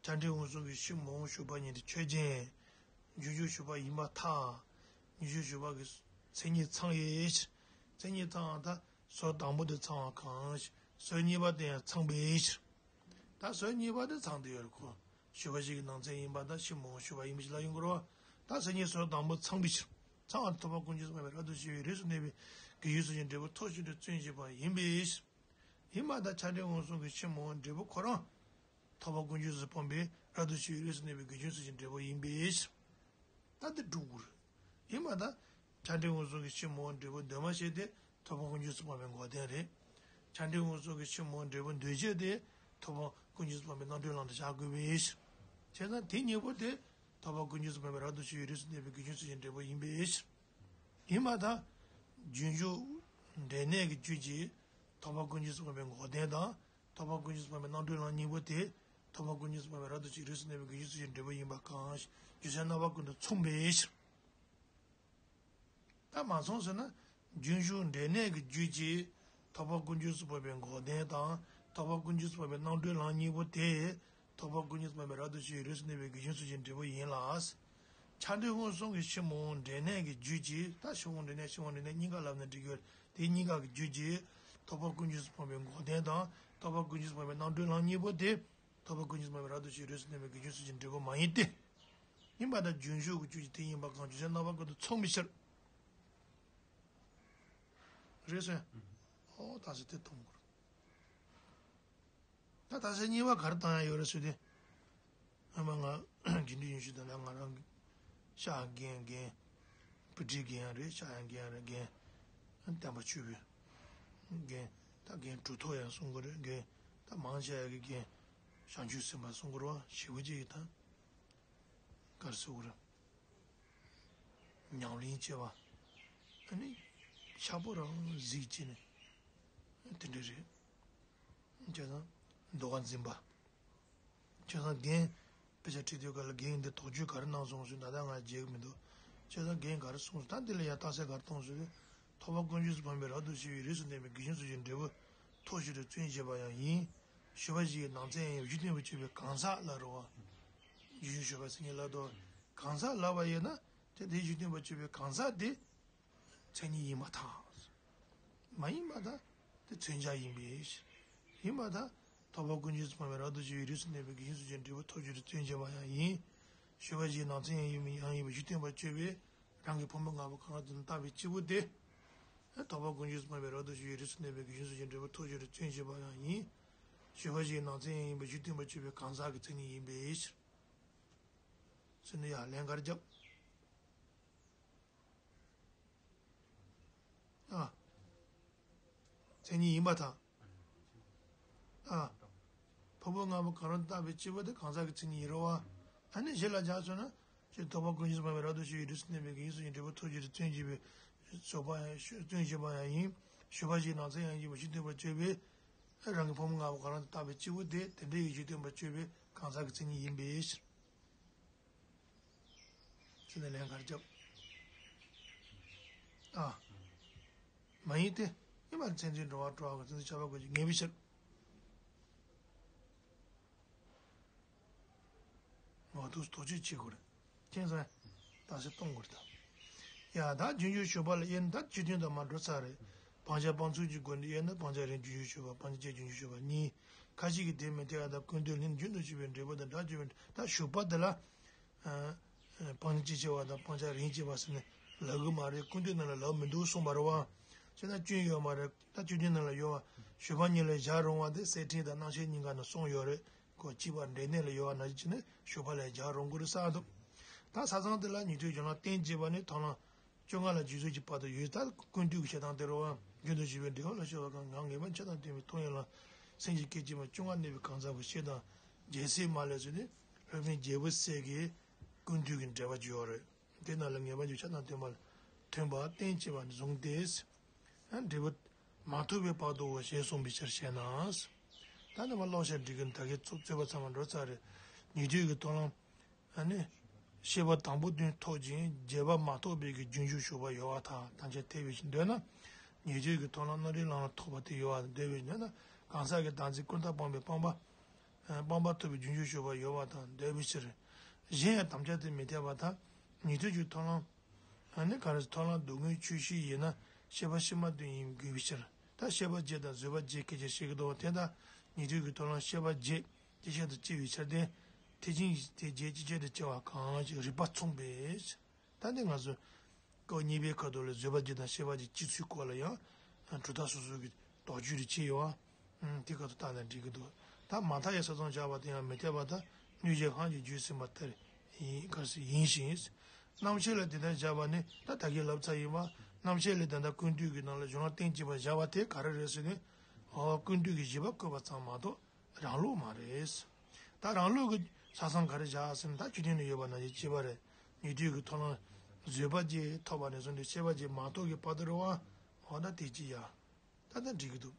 ཆ་འདྲེན་མངོན་སུམ་གྱི་ཕྱི་མོ་ཞུགས་པ་གཉིས་དེ་ཆོས་ཅན། རྒྱུན་ཞུགས་ཞུགས་པ་ཡིན་པར་ཐལ། རྒྱུན་ཞུགས་ཞུགས་པ་གི་མཚན་ཉིད་ཚང་བའི་ཕྱིར། མཚན་ཉིད་ཚང་བ་དང་ཟུར་དང་པོ་དེ་ཚང་བ་གང་ཞིག་ཟུར་གཉིས་པ་དེ་ཡང་ཚང་བའི་ཕྱིར། ད་ཟུར་གཉིས་པ་དེ་ཚང་དུ་ཡོད་རེད་ཁོ། ཞུ་བ་ཞིག་གི་ནང་ཚན་ཡིན་པ་དང་ཕྱི་མ་འོངས་ཞུ་བ་ཡིན་པ་ཞིག་ལ་ཡོང་གི་རེད་བ། ད་ཟུར་གཉིས་ཟུར་དང་པོ་ཚང་བའི་ཕྱིར། ཚང་བ་ཐོབ་པ་ཀུན་རྫོབ་སྤངས་པའི་རབ་ཏུ་ཕྱེ་བའི་རིགས་སུ་གནས་པའི་དགེ་སྦྱོར་ཚུལ་གྱི་འབྲས་བུ་ཐོབ་ཕྱིར་དུ་བརྩོན་བྱེད་པ་ཡིན་པའི་ཕྱིར། ཡིན་པ་དང་ཆ་འབྲས་ངོས་བཟུང་གི་ཕྱི་མ་འོངས་འབྲས་བུ་ཁོ་རང་། ཐོབ་པ་ཀུན་རྫོབ་སྤངས་པའི་རབ་ཏུ་ཕྱེ་བའི་རིགས་སུ་གནས་པའི་དགེ་སྦྱོར་ཚུལ་གྱི་འབྲས་བུ་ཡིན་པའི་ཕྱིར། ད་དེ་སྒྲུབ་དགོས་རེད། ཡིན་པ་དང་། ཆ་འབྲས་ངོས་བཟུང་གི་ཕྱི་མ་འོངས་འབྲས་བུ་འདོད་མ་བྱས་ཏེ་ཐོབ་པ་ཀུན་རྫོབ་སྤངས་པའི་འགོག་བདེན་རེད། ཆ་འབྲས་ངོས་བཟུང་གི་ཕྱི་མ་འོངས་འབྲས་བུ་འདོད་བྱས་ཏེ་ཐོབ་པ་ཀུན་རྫོབ་སྤངས་པའི་རྣམ་གྲོལ་ལམ་དུ་བཞག་དགོས་པའི་ཕྱིར། བྱས་ཙང་དེ་གཉིས་པོ་དེ་ཐོབ་པ་ཀུན་རྫོབ་སྤངས་པའི་རབ་ཏུ་ཕྱེ་བའི་རིགས་སུ་གནས་པའི་དགེ་སྦྱོར་ཚུལ་གྱི་འབྲས་བུ་ཡིན་པའི་ཕྱིར། ཡིན་པ་དང་། རྒྱུན་ཞུགས་འབྲས་གནས་ཀྱི་རྒྱུད་ཀྱིས་ཐོབ་པ་ཀུན་རྫོབ་སྤངས་པའི་འགོག་བདེན་དང་། ཐོབ་པ་ཀུན་རྫོབ་སྤངས་པའི་རྣམ་གྲོལ་ལམ་གཉིས་པོ་དེ། ཐོབ་པ་ཀུན་རྫོབ་སྤངས་པའི་རབ་ཏུ་ཕྱེ་བའི་རིགས་སུ་གནས་པའི་དགེ་སྦྱོར་ཚུལ་གྱི་འབྲས་བུ་ཡིན་པ་གང་ཞིག་རྒྱུ་མཚན་རྣམ་པ་ཀུན་ཏུ་མཚུངས་པའི་ཕྱིར། ད་མ་མཚུངས་ཟེར་ན། རྒྱུན་ཞུགས་འབྲས་གནས་ཀྱི་རྒྱུད་ཀྱིས་ཐོབ་པ་ཀུན་རྫོབ་སྤངས་པའི་འགོག་བདེན་དང་། ཐོབ་པ་ཀུན་རྫོབ་སྤངས་པའི་རྣམ་གྲོལ་ལམ་གཉིས་པོ་དེ། ཐོབ་པ་ཀུན་རྫོབ་སྤངས་པའི་རབ་ཏུ་ཕྱེ་བའི་རིགས་སུ་གནས་པའི་དགེ་སྦྱོར་ཚུལ་གྱི་འབྲས་བུ་ཡིན་ལ། ཆ་འབྲས་ངོས་བཟུང་གི་ཕྱི་མ་འོངས་འབྲས་གནས་ཀྱི་རྒྱུད་ཀྱིས། ད་ཕྱི་མ་འོངས་འབྲས་གནས་ཕྱི་མ་འོངས་འབྲས་གནས་གཉིས་ཀ་ལབ་ན་འགྲིག་གི་ཡོད། དེ་གཉིས་ཀ་གི་རྒྱུད་ཀྱིས་ཐོབ་པ་ཀུན་རྫོབ་སྤངས་པའི་འགོག་བདེན་དང་། ཐོབ་པ་ཀུན་རྫོབ་སྤངས་པའི་རྣམ་གྲོལ་ལམ་གཉིས་པོ་དེ། ཐོབ་པ་ཀུན་རྫོབ་སྤངས་པའི་རབ་ཏུ་ཕྱེ་བའི་རིགས་སུ་གནས་པའི་དགེ་སྦྱོར་ཚུལ་གྱི་འབྲས་བུ་མ་ཡིན་ཏེ། ཡིན་པ་དང་རྒྱུན་ཞུགས་ཀྱི་རྒྱུད་ཀྱི་དེ་ཡིན་པ་གང་རྒྱུ་མཚན་རྣམ་པ་ཀུན་ཏུ་མཚུངས་པའི་ཕྱིར། རེད་སོ། ཨོ་ད་ཟེར་དེ་མཐོང་དགོས། ད་ད་ཆ་གཉིས་པ་ག་རེ་བཏང་ཡ་ཡོད་རེད་ཟེར་དུས། ཨ་མ་ང་དགེ་འདུན་ཡོན་ཤུལ་དང་ལ་ང་རང་ཤག་རྒན་རྒན། སྤི་ཏི་རྒན་རེད། ཤག་ཡང་རྒན་རེད། རྒན་བསྟན་པ་ཆོས་པའི་རྒན། ད་རྒན་གྲུབ་ཐོབ་ཡང་གསུང་གི་རེད། རྒན་ད་མང་ཆེ་བ་གི་རྒན་བྱང་ཆུབ་སེམས་དཔའ་གསུང་གི་རེད་བ། ཞེ་པོ་ཅིག་ཡིན་ད། ག་རེ་ཟེར་དགོས་རེད། ཉམས་ལེན་བྱེད་པ། ཨ་ནི། ཤ་པོ་རང་གཟིགས་བྱས་ནས། དེ་འདྲ་རེད། བྱས་ཙང་། ཟློས་གར་འཛིན་པ། བྱས་ཙང་རྒན། དཔེ་ཆ་ཁྲིད་དུས་སྐབས་ལ་རྒན་འདི་དོགས་གཅོད་ག་རེ་གནང་སོང་ཟེར་ད་ལྟ་ང་མཇལ་གི་མི་འདུག་བྱས་ཙང་རྒན་ག་རེ་གསུངས་སོང་ད་འདི་ལ་ཡ་རྟགས་གསལ་ག་རེ་གཏོང་སོང་ཟེར། ཐོབ་པ་ཀུན་རྫོབ་སྤངས་པའི་རབ་ཏུ་ཕྱེ་བའི་རིགས་སུ་གནས་པའི་དགེ་སྦྱོར་ཚུལ་གྱི་འབྲས་བུ་ཐོབ་ཕྱིར་དུ་བརྩོན་བྱེད་པ་ཡང་ཡིན། ཞུ་བ་ཞིག་གི་ནང་ཚན་ཡང་ཡིན་པ་རྒྱུ་སྟོན་པ་སྤྱོད་པའི་གང་ཟག་ལ་རེད་བ། རྒྱུན་ཞུགས་ཞུ་བ་ཟེར་མཁན་ལ་དོ། གང་ཟག་ལབ་པ་ཡིན་ན། དེ་དེའི་རྒྱུ་སྟོན་པ་སྤྱོད་པའི་གང་ཟག་དེ། མཚན་ཉིད་ཡིན་པར་ཐལ། མ་ཡིན་པར་ཐལ། དེ་མཚོན་བྱ་ཡིན་པས། ཡིན་པར་ཐལ། ཐོབ་པ་ཀུན་རྫོབ་སྤངས་པའི་རབ་ཏུ་ཕྱེ་བའི་རིགས་སུ་གནས་པའི་དགེ་སྦྱོར་ཚུལ་གྱི་འབྲས་བུ་ཐོབ་ཕྱིར་བརྩོན་བྱེད་པ་ཡང་ཡིན། ཞུ་བ་ཞིག་ནང་ཚན་ཡང་ཡིན་པ་ཡང་ཡིན་པའི་རྒྱུ་སྟོན་པ་སྤྱོད་པས་རང་གི་ཕུང་པོ་ལྔ་པོ་གང་རུང་དུ་བཏགས་པའི་སྐྱེས་བུ་དེ། ཐོབ་པ་ཀུན་རྫོབ་སྤངས་པའི་རབ་ཏུ་ཕྱེ་བའི་རིགས་སུ་གནས་པའི་དགེ་སྦྱོར་ཚུལ་གྱི་འབྲས་བུ་ཐོབ་ཕྱིར་བརྩོན་བྱེད་པ་ཡང་ཡིན། ཞུ་བ་ཞིག་ནང་ཚན་ཡང་ཡིན་པའི་རྒྱུ་སྟོན་པ་སྤྱོད་པའི་གང་ཟག་གི་མཚན་ཉིད་ཡིན་པའི་ཕྱིར། ཟེར་ནས་ཡར་ལན་ག་རེ་བརྒྱབ། ཨ། མཚན་ཉིད་ཡིན་པར་ཐལ། ཨ། ཕུང་པོ་ལྔ་པོ་གང་རུང་བཏགས་པའི་སྐྱེས་བུ་དེ་གང་ཟག་གི་མཚན་ཉིད་ཡིན་རེད་བ། ཨ་ནི་གཞི་ལ་བཞག་སོང་ན། ཞེས་ཐོབ་པ་ཀུན་རྫོབ་སྤངས་པའི་རབ་ཏུ་ཕྱེ་བའི་རིགས་སུ་གནས་པའི་དགེ་སྦྱོར་ཚུལ་གྱི་འབྲས་བུ་ཐོབ་ཕྱིར་བརྩོན་བྱེད་པའི་ཞོགས་པ་ཡང་བརྩོན་བྱེད་པ་ཡང་ཡིན། ཞུ་བ་ཞིག་ནང་ཚན་ཡང་ཡིན་པའི་རྒྱུ་སྟོན་པ་སྤྱོད་པས། རང་གི་ཕུང་པོ་ལྔ་པོ་གང་རུང་དུ་བཏགས་པའི་སྐྱེས་བུ་དེ་དེ་འདྲ་ཡི་རྒྱུ་སྟོན་པ་སྤྱོད་པའི་གང་ཟག་གི་མཚན་ཉིད་ཡིན་པའི་ཕྱིར། ཟེར་ནས་ལན་ག་རེ་བརྒྱབ། ཨ། མ་ཡིན་ཏེ། ཉི་མ་མཚན་མཚོན་འགྲོ་བ་སྤྲོ་བ་གི་མཚན་མཚོན་ཁྱབ་པ་དགོས་ཀྱི་ངེས་པའི་ཕྱིར། ངོ་ཐུག་དོགས་གཅོད་བྱེད་དགོས་རེད། མཁྱེན་སོང་། རྟགས་གསལ་གཏོང་དགོས་རེད་ད། ཡ་ད་རྒྱུན་ཞུགས་ཞུགས་པ་ལ་དབྱེ་ན་ད་སྤྱི་དོན་དང་མ་འགྲོ་ཚར་རེད། སྤང་བྱ་སྤང་ཚུལ་གྱི་སྒོ་ནས་དབྱེ་ན་སྤང་བྱ་རིགས་རྒྱུན་ཞུགས་ཞུགས་པ་སྤང་བྱ་བཅས་རྒྱུན་ཞུགས་ཞུགས་པ་གཉིས། ཁ་ཅིག་གིས་དེ་མི་འཐད་པ་དང་ཀུན་བཏུས་ལྷན་རྒྱུན་དུ་ཞུགས་པའི་འབྲས་བུ་དང་སྒྲ་བརྗོད་པའི་ད་ཞུགས་པ་དེ་ལ། སྤང་བྱ་སྤྱི་ཆེ་བ་དང་སྤང་བྱ་རིགས་ཆེ་བ་ཟེར་ནས་ལབ་གི་མ་རེད། ཀུན་བཏུས་ནང་ལ་ལབ་མི་འདུག་གསུངས་པ་རེད་བ། བྱས་ན་སྐྱོན་ཡོད་མ་རེད། ད་སྤྱི་དོན་ནང་ལ་ཡོད་བ། ཞུགས་པ་གཉིས་ལ་བཞག་རུང་བ་དེ་གསེར་ཕྲེང་དང་རྣམ་བཤད་གཉིས་ཀ་ནང་གསུངས་ཡོད་རེད། ཁོ་སྤྱི་པ་འབྲས་གནས་ལ་ཡོད་བ་ནང་བཞིན་བྱས་ནས་ཞུགས་པ་ལ་བཞག་རུང་གི་རེད་བསམ་འདུག་ད་ས་མཚམས་དེ་ལ་ཉན་ཐོས་ཀྱི་ལམ་གཏན་བྱེད་པ་ནས་མཐོང་ལམ་བཅོ་ལྔ་ལ་རྗེས་སུ་ཡི་བར་དུ་ཡོད། ད་ཀུན་བཏུས་ཀྱི་བཤད་སྟངས་དེ་རེད་བ། རྒྱུན་དུ་ཞུགས་པའི་འབྲས་བུ་ལ་སྤྱོད་པ་གང་ངེས་པ་འཆར་དང་ལྡན་པའི་མཐོང་ཡང་ལ་སེམས་ཀྱི་སྐད་ཅིག་མ་བཅོ་ལྔ་གནས་པའི་གང་ཟག་པོ་ཤེས་དང་རྒྱལ་སྲས་མ་ལས་ཚུལ་ནི་སློབ་དཔོན་རྒྱལ་པོ་སྲས་ཀྱི་ཀུན་བཏུས་ཀྱི་འགྲེལ་པ་བརྗོད་པ་རེད། དེ་རྣམས་ལ་ངེས་པ་འཇུག་ཆ་དང་ལྡན་པ་ལ་མཐུན་པ་གཏན་ཅེས་པ་བཟུང་སྟེ། འབྲས་བུ་མ་ཐོབ་པའི་བར་དུའོ་ཞེས་གསུངས་པའི་ཕྱིར་ཞེ་ན། ད་ནི་མ་ཀློག་བྱ་འགྲིག་གི་ད་གའི་རྩོད་པ་ཚང་མ་འགྲོ་ཚར་རེད། ཉན་ཐོས་ཀྱི་མཐོང་ལམ། ཨ་ནི། ཤེས་པ་དང་པོ་དོན་ཐོབ་ཅིང་རྗེས་པ་མ་ཐོབ་པའི་གི་རྒྱུན་ཞུགས་ཞུགས་པ་ཡོད་པར་ཐལ། ཐམས་ཅད་ཐལ་བའི་ཕྱིར་འདོད་ན། ཉན་ཐོས་ཀྱི་མཐོང་ལམ་རྣམ་འགྲེལ་ལམ་ལ་ཐོབ་པ་དེ་ཡོད་པར་འདོད་པའི་ཕྱིར་འདོད་ན། གང་ཟག་གི་བདག་འཛིན་ཀུན་བཏགས་སྤངས་པའི་སྤངས་པ། སྤངས་པ་ཐོབ་པའི་རྒྱུན་ཞུགས་ཞུགས་པ་ཡོད་པར་ཐལ་འདོད་པའི་ཕྱིར། གཞན་ཡང་དམ་བཅའ་དེ་མི་འཐད་པར་ཐལ། ཉན་ཐོས་ཀྱི་མཐོང་ལམ། ཨ་ནི་ག་རེ་མཐོང་ལམ་སྡུག་བསྔལ་ཆོས་ཤེས་ཡིན་ན་ཤེས་པ་ཕྱི་མ་དོན་ཡིན་དགོས་པའི་ཕྱིར། ད་ཤེས་པ་བརྒྱད་དང་བཟོད་པ་བརྒྱད་སྐད་ཆ་བཤད་ཀྱི་འདུག་བ། དེ་ལྟར་ཉན་ཐོས་ཀྱི་མཐོང་ལམ་ཤེས་པ་བརྒྱད། སྐྱེ་མཆེད་དུ་སྐྱེ་བའི་ཕྱིར་ཏེ། ཐེག་ཆེན་གྱི་དེ་རྗེས་སྐྱེ་མཆེད་དུ་སྐྱེ་བ་གང་ཞིག་རིགས་པ་མཚུངས་པས། ད་འདི་ང་ཚོས་སྐབས་གཉིས་པའི་ཁ་ཐོག་ལ་བཟོད་པ་བརྒྱད་དང་སྤྱོད་པ་བརྒྱད་སྤྱི་ཚུལ་སྐོར་ལ་ཡང་གྲུབ་མཐའ་སོ་སོ་གི་དོགས་གཅོད་རེ་བྱས་ཡོད་པ། དེ་ཁ་ཐོག་ལྟ་ན་འགྲིག་གི་འདུག་ད་མ་མཐའ་ཡས་ས་མཚམས་སྦྱར་བ་དེ་ཡང་མི་འཐད་པ་དང་གནོད་བྱེད་སྔ་ཕྱི་བརྗོད་ཟིན་པ་ལྟར་ཡིན་ག་ཟེར་ཡིན་ཞིང་། རྣམ་བཤད་ལ་དེ་ལྟར་སྦྱར་བ་ནི་ད་ད་གིན་ལབ་ཚར་ཡིན་པ། རྣམ་བཤད་ལས་ད་ལྟ་ཀུན་བཏུས་ཀྱི་ནང་ལ་གཞུང་ལ་གཏན་གཅིག་པ་སྦྱར་བ་དེ་ག་རེ་རེད་ཟེར་ན། འོ་ཀུན་བཏུས་ཀྱི་བཞེད་པ་བཀོད་པ་ཙམ་མ་གཏོགས་རང་ལུགས་མ་རེད། ད་རང་ལུགས་ཀྱི་ས་མཚམས་ག་རེ་བཞག་ཟེར་ན་ད་ཆོས་ཐུན་ནས་ཡོད་པ་ནང་བཞིན་སྤྱོད་པ་རེད། ཉན་ཐོས་ཀྱི་ཐོབ་ལམ་བཟོད་པ་བརྒྱད་ཐོབ་པ་ནས་བཟུང་སྟེ་སྤྱོད་པ་བརྒྱད་མ་ཐོབ་ཀྱི་བར་དུ་རེད་པ། འོ་ད་དེ་ཅི་ཡ། ད་ལྟ་འགྲིག་གི་འདུག